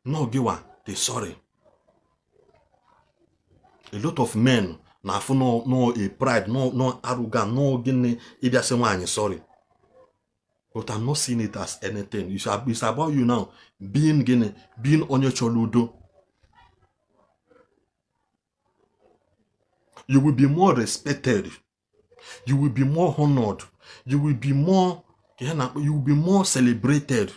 No, give what the sorry. A lot of men na-afụ no a pride, no arrogant, no gịnị ịbịa sị nwaanyị sorry. But I'm not seeing it as anything. It's about you now being gịnị? Being onye chọrọ udo. You will be more respected. You will be more honored. You will be more celebrated.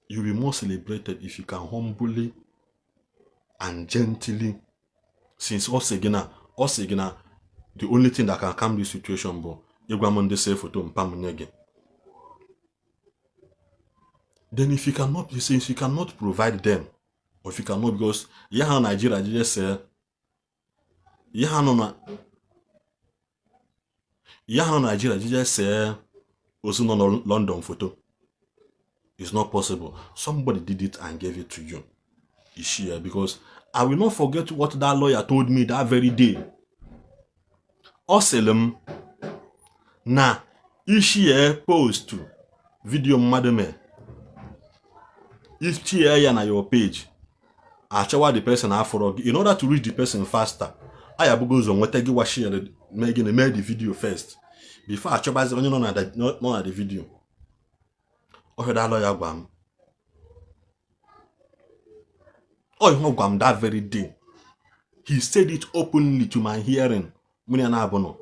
You will be more celebrated if you can humbly and gently, since ọ sị gị na the only thing that can calm this situation bụ ịgwa m ndị see foto mpa m nye gị. Then if you cannot, since you cannot provide them, or if you cannot, because ya ha Nigeria jeje see ya ha nọ na ya ha nọ Nigeria jeje see ozu nọ na London foto, it's not possible. Somebody did it and gave it to you. Ishia, because I will not forget what that lawyer told me that very day. Ọ sịrị m na ishie post video mmadụ mee, ichie ya na your page, achọwa the person afọrọ gị. In order to reach the person faster, anyị abụgo ụzọ nweta gị washie mee gịnị? Mee the video first before achọbazi onye nọ na the video. Ọ lawyer gwa m, ọ ihe ọ gwa m that very day. He said it openly to my hearing. Mụ na ya na-abụ nọ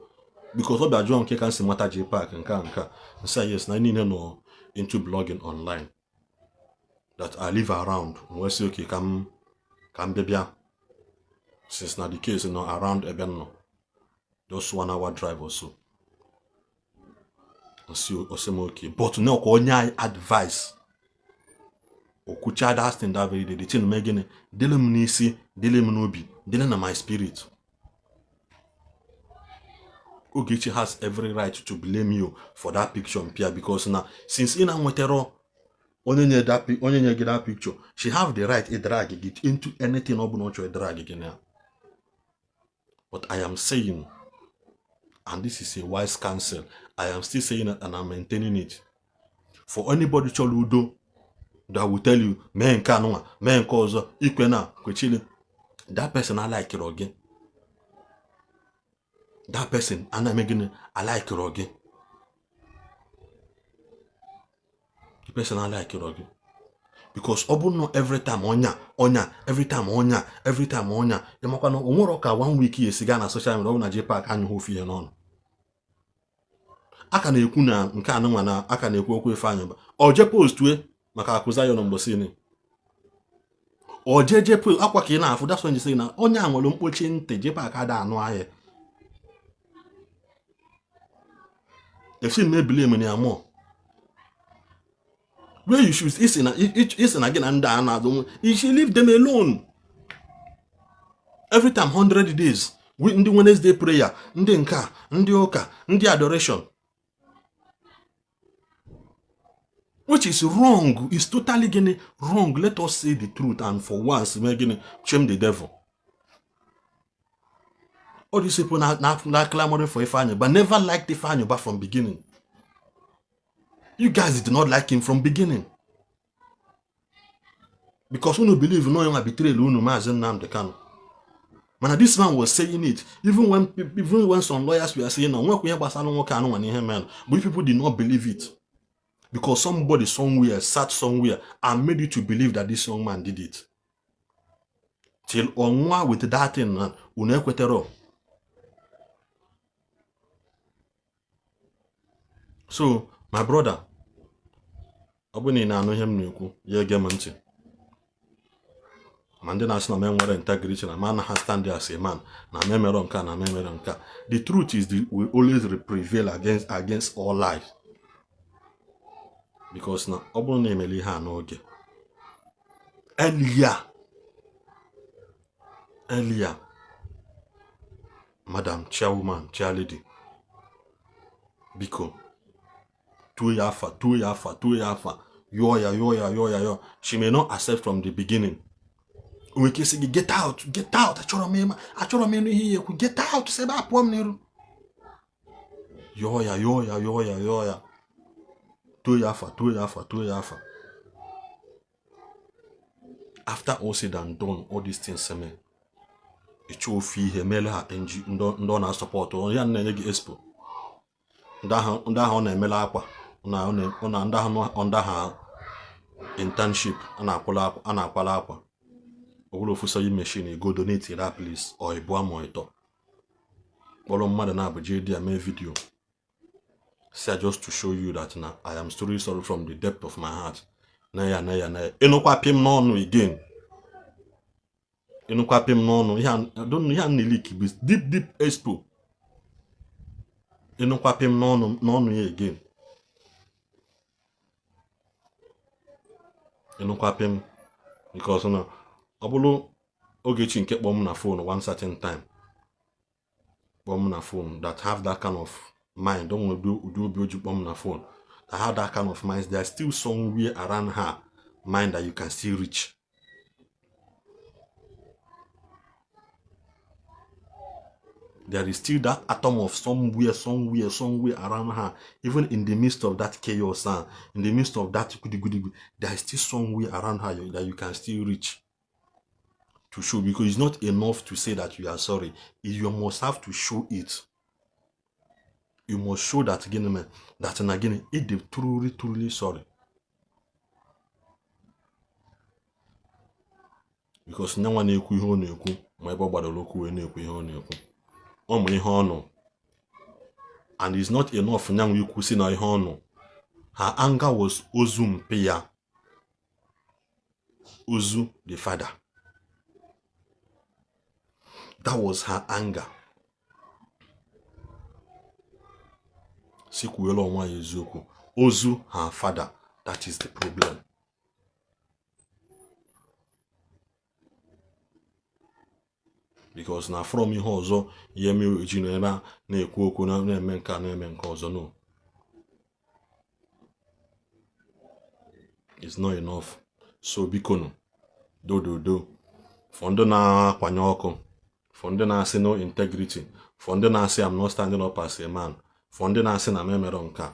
Because ọ bịa jụọ nke ka m si mata JPAC nke a nke a, nsị yes na niile nọ into blogging online, that I live around. M wee sị okay, ka m bịa since na the case nọ around ebe m nọ, just 1 hour drive or so. Ọsị m okay, but na ọkwa onye anyị advice okwucha that thing that very day, the thing mee gịnị, dịrị m n'isi, dịrị m n'obi, dịrị na my spirit. Ogechi has every right to blame you for that picture mpia, because na since ị na-nwetara onye nye that onye nye gị that picture, she have the right to drag gị into anything ọ bụla ọ chọrọ drag gị na. But I am saying, and this is a wise counsel, I am still saying it and I'm maintaining it, for anybody chọrọ udo that will tell you mee nke anụnwa, mee nke ọzọ, ikwe na kwechili, that person alikiro gị. That person ana-eme gịnị? Alikiro gị. The person alikiro gị, because ọ bụrụ na every time ọnya ọnya, every time ọnya, every time ọnya, ịmakwa na o nwere ka one week ya esi gaa na social media, ọ bụ na JPAC anyụghị ofu ihe n'ọnụ. A ka na-ekwu na nke anụnwa na a ka na-ekwu okwu Ifeanyị Ụba, ọ je postue maka akụ Zion mgbosini, ọ je je post akwa ka ị na-afụ. That's when you say na onye a nwere mkpochi ntị. JPAC ada anụ ahịa esi m ebili m ya mụọ where you should isi na gị na ndị a na-azụ, you should leave them alone. Every time 100 days, ndị Wednesday prayer, ndị nka, ndị ụka, ndị adoration, which is wrong, is totally gịnị wrong. Let us say the truth and for once mee gịnị? Shame the devil. All these people na clamoring for Ifeanyi but never liked Ifeanyi Uba from beginning. You guys did not like him from beginning because unu believe no onye betrayal unu Maazị Nnamdi Kanu. Mana this man was saying it even when some lawyers were saying na nwekwa ihe gbasara nwoke anụnwa na ihe mere, but people did not believe it because somebody somewhere sat somewhere and made you to believe that this young man did it. Till ọnwa with that thing na unu ekwetero. So my brother, ọ bụrụ na ị na-anụ ihe m na-ekwu, ya ege m ntị. Ma ndị na-asị na m enwere integrity, na m anaghị stand as a man, na m emero nke a, na m emero nke a, the truth is the will always prevail against all lies. Because na ọ bụrụ na emere ihe a n'oge earlier, earlier, madam chairwoman, chairlady, biko tuo ya afa, tuo ya afa, tuo ya afa, yọọ ya, yọọ ya, yọọ ya, yọọ. She may not accept from the beginning. O nwere ike sị gị get out, get out, achọrọ m ịma, achọrọ m ịnụ ihe ya ekwu, get out, sị ebe a pụọ m n'iru. Yọọ ya, yọọ ya, yọọ ya, yọọ ya, tuo ya afa, tuo ya afa, tuo ya afa. After all said and done, all these things eme, ịchọ ofu ihe meele ha NG ndị ọ na-asọpọtụ ya na-enye gị expo, ndị ahụ ọ na-emele akwa na ndị ahụ ndị ahụ internship a na-akwala akwa, ọ bụrụ ofu sewing machine, go donate that place or ịbụọ ma ịtọ, kpọrọ mmadụ na-abụ jee di ya mee video, say just to show you that na I am truly sorry from the depth of my heart. Na ya na ya na ya ịnụkwa pịm n'ọnụ again, ịnụkwa pịm n'ọnụ ihe a na-elik bụ deep deep expo, ịnụkwa pịm n'ọnụ n'ọnụ ya again, ịnụkwa pịm, because na ọ bụrụ Ogechi nke kpọọ m na phone one certain time, kpọọ m na phone, that have that kind of mind, o nwere ụdị obi o ji kpọọ m na phone, that have that kind of mind, there's still somewhere around her mind that you can still reach. There is still that atom of somewhere, somewhere, somewhere around her, even in the midst of that chaos, in the midst of that goody goody, there is still somewhere around her that you can still reach to show, because it's not enough to say that you are sorry. You must have to show it. You must show that again, man, that and again, it is truly, truly sorry. Because nyanwa na-ekwu ihe ọ na-ekwu, ma ebe ọ gbadoro okwu wee na-ekwu ihe ọ na-ekwu, ọ ma ihe ọ nụ. And it's not enough nyanwa ikwu si na ihe ọnụ. Her anger was ozu mpi ya, ozu the father. That was her anger. Si kwuela onwe ya eziokwu, ozu her father, that is the problem. Because na from ihe ọzọ ihe mere ji nọ ebe a na-ekwu okwu na-eme nke a na-eme nke ọzọ, no, it's not enough. So bikonu, dododo for ndị na-akwanye ọkụ, for ndị na-asị no integrity, for ndị na-asị I'm not standing up as a man, for ndị na-asị na m emerọ nke a.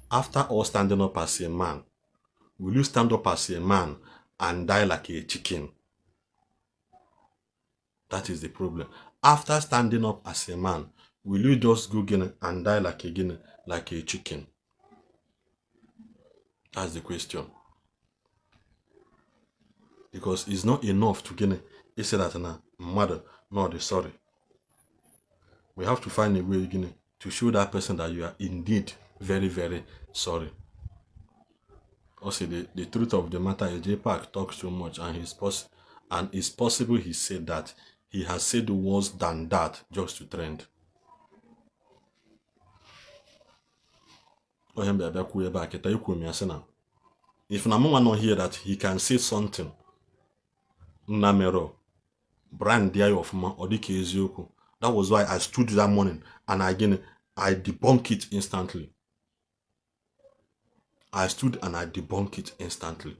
After all, standing up as a man, will you stand up as a man and die like a chicken? That is the problem. After standing up as a man, will you just go gịnị and die like a gịnị, like a chicken? That's the question. Because it's not enough to gịnị say that na mmadụ not the sorry. We have to find a way gịnị to show that person that you are indeed very, very sorry. Also, the truth of the matter is JPAC talks too much and it's possible he said that he has said worse than that just to trend. Onye mbịa bịa kwuo ebe a kịta ikwu m ya sị na if na mụnwa nọ here that he can say something nna mero brand ya ọfụma ọ dịka eziokwu. That was why I stood that morning and again I debunk it instantly. I stood and I debunk it instantly.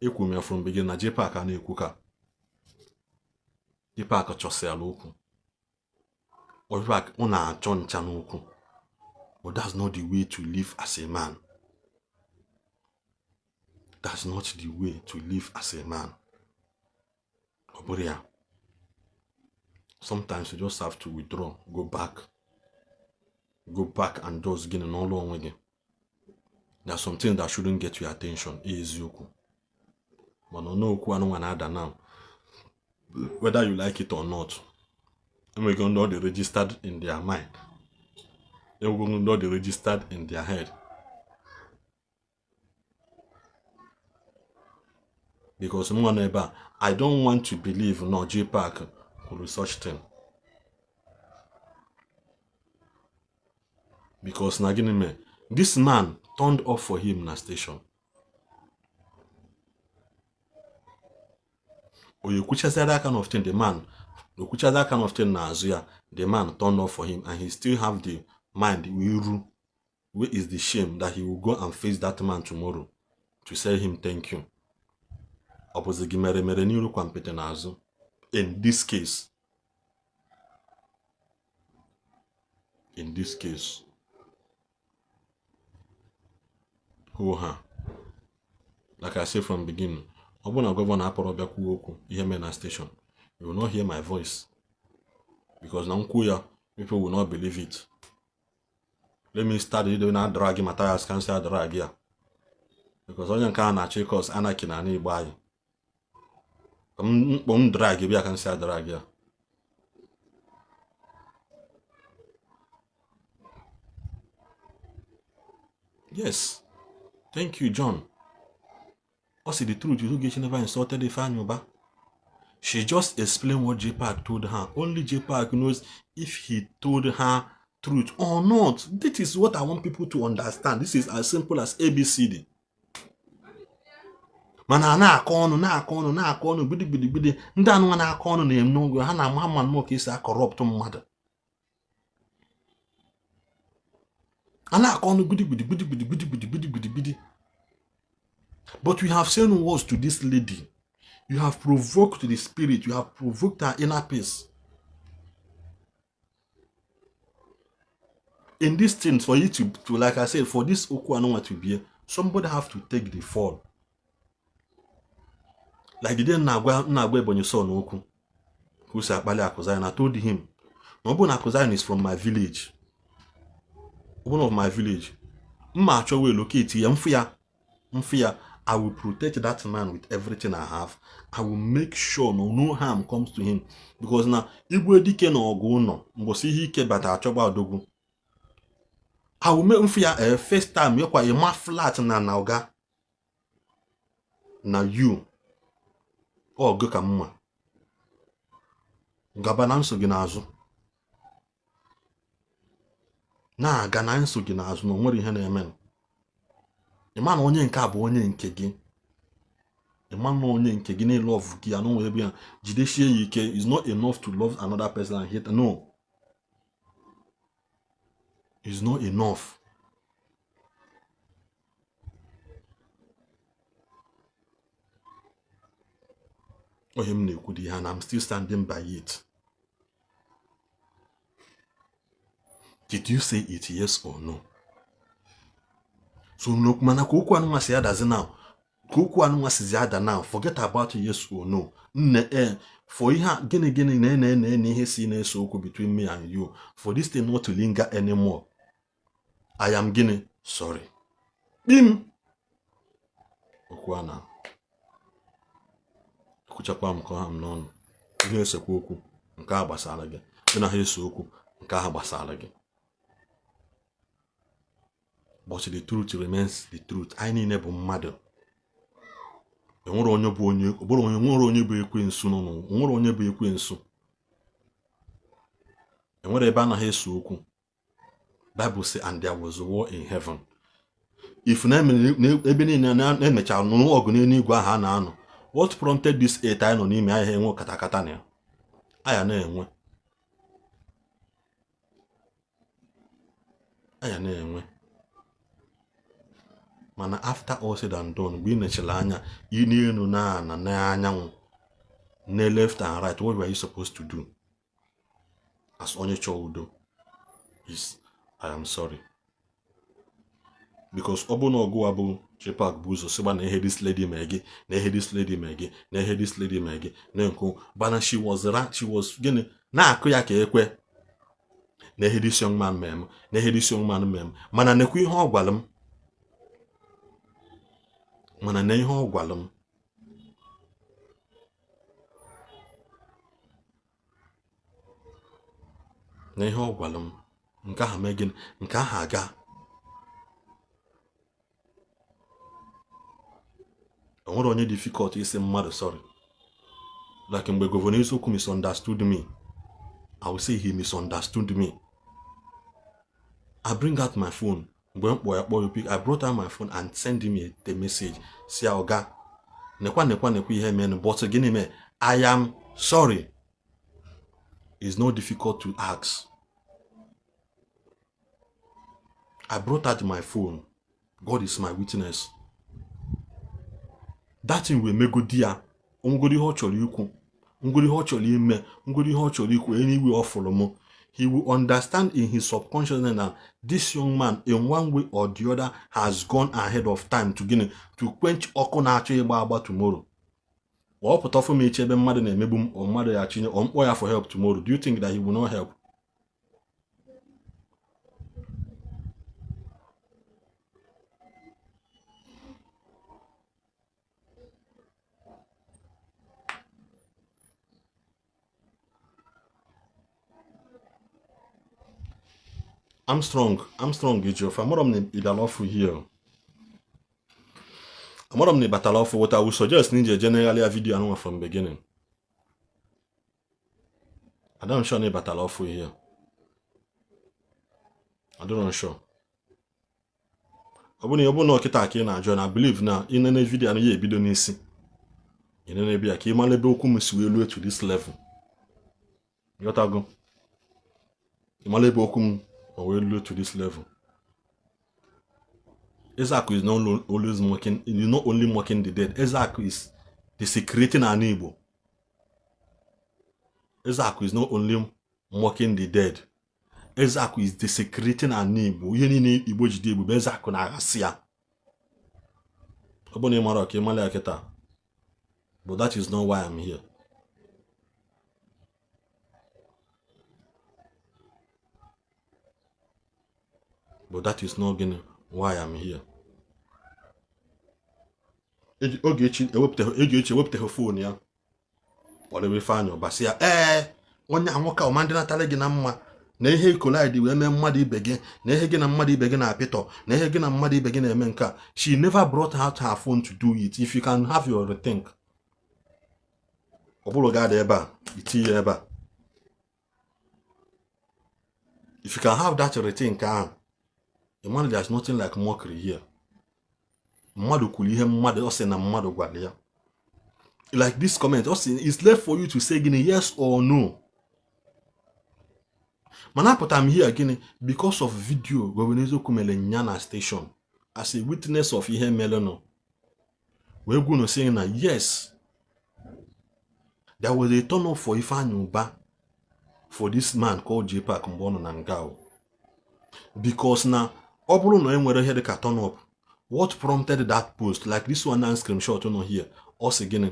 Ekwu m ya from beginning na JPAC a na-ekwu ka JPAC chọsịala okwu. JPAC ọ na-achọ ncha n'okwu. But that's not the way to live as a man. That's not the way to live as a man. Ọ bụrụ ya. Sometimes you just have to withdraw, go back. Go back and just gịnị n'ọlụ onwe gị. There are some things that shouldn't get your attention. Eziokwu. Mana n'okwu anụnwa na-ada now. Whether you like it or not. Enwego ndị ọ dị registered in their mind. Enwego ndị ọ dị registered in their head. Because mụ nọ ebe a, I don't want to believe na JPAC kwuru such thing. Because na gịnị mere? This man turned off for him na station. Oye kwuchazi that kind of thing, the man okwucha that kind of thing n'azụ ya, the man turned off for him and he still have the mind iru. Where is the shame that he will go and face that man tomorrow to say him thank you? Ọ bụzi gị mere mere n'iru kwa mpete n'azụ. In this case, in this case, hoo ha, like I said from beginning, ọ bụrụ na governor apụrụ bịa kwuo okwu ihe mere na station, you will not hear my voice. Because na nkwuo ya, people will not believe it. Let me start ido na drag Matthias ka nsi drag ya. Because onye nke a na-achọ ịcause anarchy na Igbo anyị. Ka m m drag bịa ka nsi drag ya. Yes. Thank you, John. Also, the truth is, Ogechi never insulted Ifeanyi Uba. She just explained what JPAC told her. Only JPAC knows if he told her truth or not. This is what I want people to understand. This is as simple as ABCD. Mana a na-akọ ọnụ na-akọ ọnụ na-akọ ọnụ gbidi gbidi gbidi ndị anụnwa na-akọ ọnụ na-eme n'oge ha na-ama ama nnọọ ka esi acorrupt mmadụ. A na-akọ ọnụ gbidi gbidi gbidi gbidi gbidi gbidi gbidi gbidi gbidi. But you have said words to this lady. You have provoked the spirit. You have provoked her inner peace. In these things, for you to like I said, for this okwu anụnwa to be, somebody have to take the fall. Like the day na-agwa Ebonyi son okwu ka o si akpali Akụ Zion, I told him na ọ bụrụ na Akụ Zion is from my village, one of my village, mma achọ wee locate ya mfụ ya mfụ ya. I will protect that man with everything I have. I will make sure no harm comes to him. Because na igwe dike na ọgụ ụnọ mgbọsị ihe ike bata achọgba odogwu. I will make mfu ya first time yọkwa ịma flat na na ọga na you ọgụ ka mma gaba na nso gị n'azụ na-aga na nso gị n'azụ na o nwere ihe na-eme. Ịma na onye nke a bụ onye nke gị, ịma na onye nke gị na-elove gị ya na onwe ebe ya jidesie ya ike. It's not enough to love another person and hate. No, it's not enough. Ohe m na-ekwu dị ha na I'm still standing by it. Did you say it, yes or no? So mana ka okwu anụnwa si adazi now, ka okwu anụnwa sizi ada now, forget about yes or no. Nne for ihe gịnị gịnị na na na na ihe si na-ese okwu between me and you, for this thing not to linger anymore, I am gịnị sorry. Bim okwu a na ekwuchakwa m ka ha m n'ọnụ. Ihe esekwa okwu nke a gbasara gị, ị na ha ese okwu nke ahụ gbasara gị. But the truth remains the truth. Anyị niile bụ mmadụ. Enwere onye bụ onye ọbụrụ onye nwere onye bụ ekwensu nọ n'ụwa, nwere onye bụ ekwensu. Enwere ebe anaghị ese okwu. Bible say and there was war in heaven. If na ebe niile na-emecha nụrụ ọgụ n'eluigwe ahụ a na-anọ, what prompted this earth anyị nọ n'ime ahịa enwe katakata na ya aya na-enwe aya na-enwe. Mana after all said and done, mgbe ị nechara anya ị n'elu na ana n'anyanwụ na left and right, what were you supposed to do as onye chọọ udo? Is I am sorry. Because ọ bụ na ọgụ a bụ JPAC bụ ụzọ sịgba na ihe this lady mee gị, na ihe this lady mee gị, na ihe this lady mee gị na nkụ bana, she was she was gịnị na-akụ ya ka ekwe na ihe this young man mee m, na ihe this young man mee m. Mana nekwa ihe ọ gwara m, mana na ihe ọ gwara m, na ihe ọ gwara m nke ahụ mee gịnị, nke ahụ aga. O nwere onye difficult isi mmadụ sorry. Like mgbe Governor Eziokwu misunderstood me, I will say he misunderstood me. I bring out my phone mgbe m kpọọ ya kpọọ ya pick. I brought out my phone and send him the message si ya ọga nekwa nekwa nekwa ihe menụ, but gịnị mee, I am sorry. It's not difficult to ask. I brought out my phone. God is my witness. That thing will megodi ya ngodi ihe ọ chọrọ ikwu, ngodi ihe ọ chọrọ ime, ngodi ihe ọ chọrọ ikwu. Anyway ọ fụrụ m, he will understand in his subconsciousness that this young man in one way or the other has gone ahead of time to gịnị to quench ọkụ na-achọ ịgba agba tomorrow. Ọ pụta ọfụ m echi ebe mmadụ na-emegbu m, ọ mmadụ ya chinye ọ mkpọ ya for help tomorrow. Do you think that he will not help? Armstrong, Armstrong Ejiofor, amara m na ị bịara ọfụ here. Amara m na ị batara ọfụ. What I would suggest na iji eje negharịa video anụnwa from beginning. I don't sure na ị batara ọfụ here. I don't sure. Ọ bụrụ na ọkịta ka ị na-ajụ na believe na ị nene video anụ ya ebido n'isi. Ị nene ebe ya ka ị mara ebe okwu m si wee luo to this level. Ghọtago? Ị mara ebe okwu m ma wee luo to this level. Ezeaku is not always mocking, is not only mocking the dead. Ezeaku is desecrating an Igbo. Ezeaku is not only mocking the dead. Ezeaku is desecrating an Igbo. Ihe niile Igbo jide ebube Ezeaku na-aghasị ya. Ọ bụrụ na ị mara ka ị mara ya kịta. But that is not why I'm here. But that is not gịnị why I'm here. Ogechi ewepụtaghị ewepụtaghị phone ya kpọrọ Ifeanyị Ụba sị ya, ee, onye a nwoke ọma ndị natara gị na mma na ihe collide wee mee mmadụ ibe gị na ihe gị na mmadụ ibe gị na-apịtọ na ihe gị na mmadụ ibe gị na-eme nke a. She never brought out her phone to do it. If you can have your rethink, ọ bụrụ ga-adị ebe a itinye ebe a, if you can have that rethink ahụ, the man, there's nothing like mockery here. Mmadụ kwuru ihe mmadụ ọ sị na mmadụ gwara ya, like this comment ọ sị, it's left for you to say gịnị, yes or no. Mana apụtara m here gịnị? Because of video Governor Eziokwu mere nya na station as a witness of ihe merenụ, wee gwunu sị na yes, there was a turn up for Ifeanyi Uba for this man called JPAC mgbe ọ nọ na nga o. Because na ọ bụrụ na e nwere ihe dịka turn up, what prompted that post like this one na screenshot nọ here? Ọ sị gịnị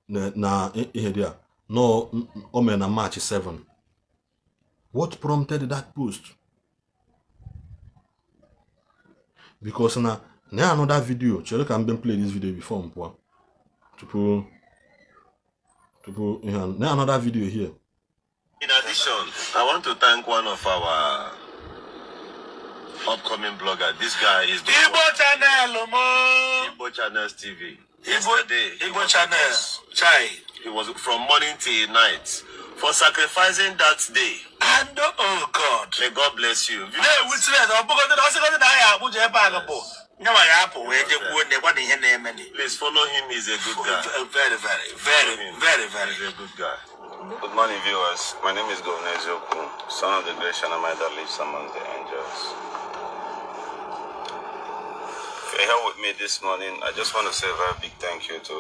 na ihe dị a no o mere na March 7. What prompted that post? Because na another video, chere ka m bịa play this video before m pụọ tupu ihe na another video here. In addition, I want to thank one of our upcoming blogger. This guy is the Igbo channel mo. Igbo Channels TV. Igbo Yesterday, he Igbo was channel. Chai. He was from morning till night for sacrificing that day. And oh God. May God bless you. Na-ewutere na ọ bụgodị na ọ sịgodị na anyị akpụja ebe a bụ nyanwa ya apụ wee je kwuo na gwa na ihe na-eme ni. Please follow him. He's a good guy. Very, very, very, very, very. He's a good guy. Good morning, viewers. My name is Governor Eziokwu, son of the great Shanamai that lives among the angels. If you're here with me this morning, I just want to say a very big thank you to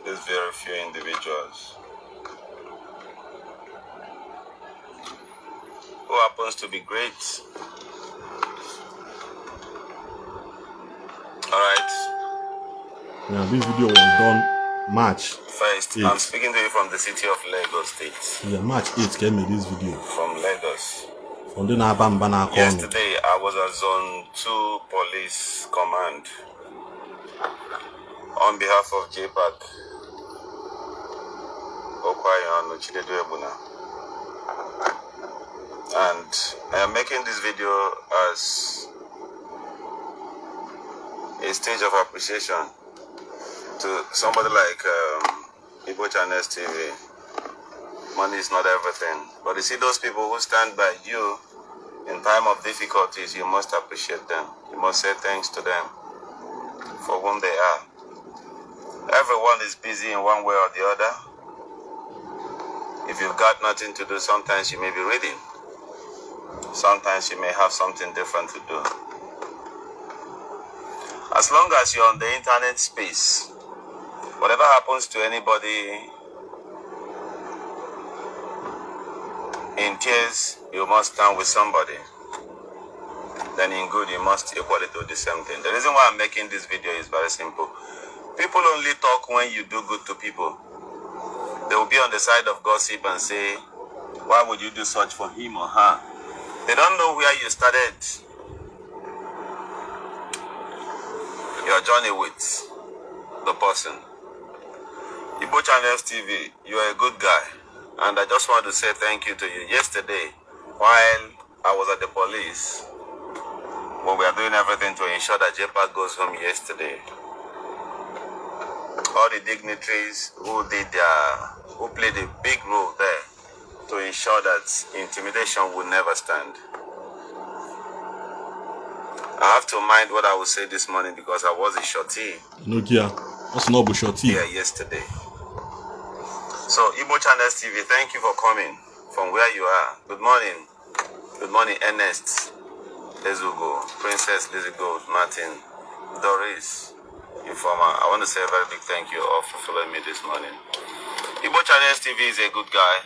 these very few individuals who happens to be great. All right. Now, this video was done March First, 8. I'm speaking to you from the city of Lagos State. Yeah, March 8 came in this video. From Lagos. From the na-aba mba n'aka ọnụ. Yesterday, I was at Zone 2 Police Command on behalf of JPAC, Okwayonu Chinedu Ebuna. And I am making this video as a stage of appreciation to somebody like Igbo Channels TV. Money is not everything. But you see those people who stand by you in time of difficulties, you must appreciate them. You must say thanks to them for whom they are. Everyone is busy in one way or the other. If you've got nothing to do, sometimes you may be reading. Sometimes you may have something different to do. As long as you're on the internet space, whatever happens to anybody in tears, you must stand with somebody. Then in good, you must equally do the same thing. The reason why I'm making this video is very simple. People only talk when you do good to people. They will be on the side of gossip and say, why would you do such for him or her? They don't know where you started your journey with the person. Igbo Channels TV, you are a good guy. And I just want to say thank you to you. Yesterday, while I was at the police, when we are doing everything to ensure that JPAC goes home yesterday, all the dignitaries who played a big role there to ensure that intimidation will never stand. I have to mind what I will say this morning because I was a shorty. Nokia. What's not shorty? Yeah, yesterday. So, Igbo Channels TV, thank you for coming from where you are. Good morning. Good morning, Ernest Ezugo, Princess Lizzie Gold, Martin, Doris, Informer. I want to say a very big thank you all for following me this morning. Igbo Channels TV is a good guy.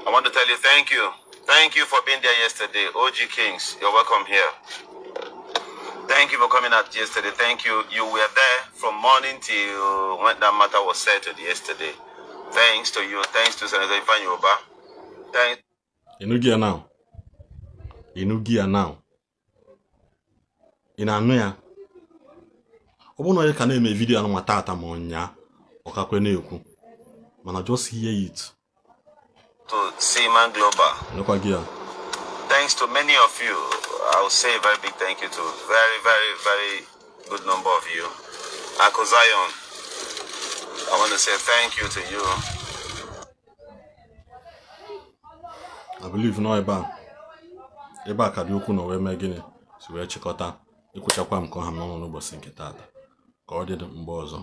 I want to tell you thank you. Thank you for being there yesterday. OG Kings, you're welcome here. Thank you for coming out yesterday. Thank you. You were there from morning till when that matter was settled yesterday. Thanks to you. Thanks to Senator Ifeanyi Uba. Thanks. Ịnụghị now. Ịnụghị ya now. Ị na-anụ ya? Ọ bụrụ na onye ka na-eme video anụnwa tata ma ụnyaa, ọ kakwe na-ekwu, mana just hear it. To Seaman Global. Nekwa gị ya. Thanks to many of you. I will say a very big thank you to very, very, very good number of you. Ako Zion, I want to say thank you to you. I believe nọ ebe a ka dị okwu na wee mee gịnị si wee chịkọta. Ekwuchakwa m ka ọ ha m n'ọnụ n'ụbọchị nke taata. Ka ọ dị mgbe ọzọ.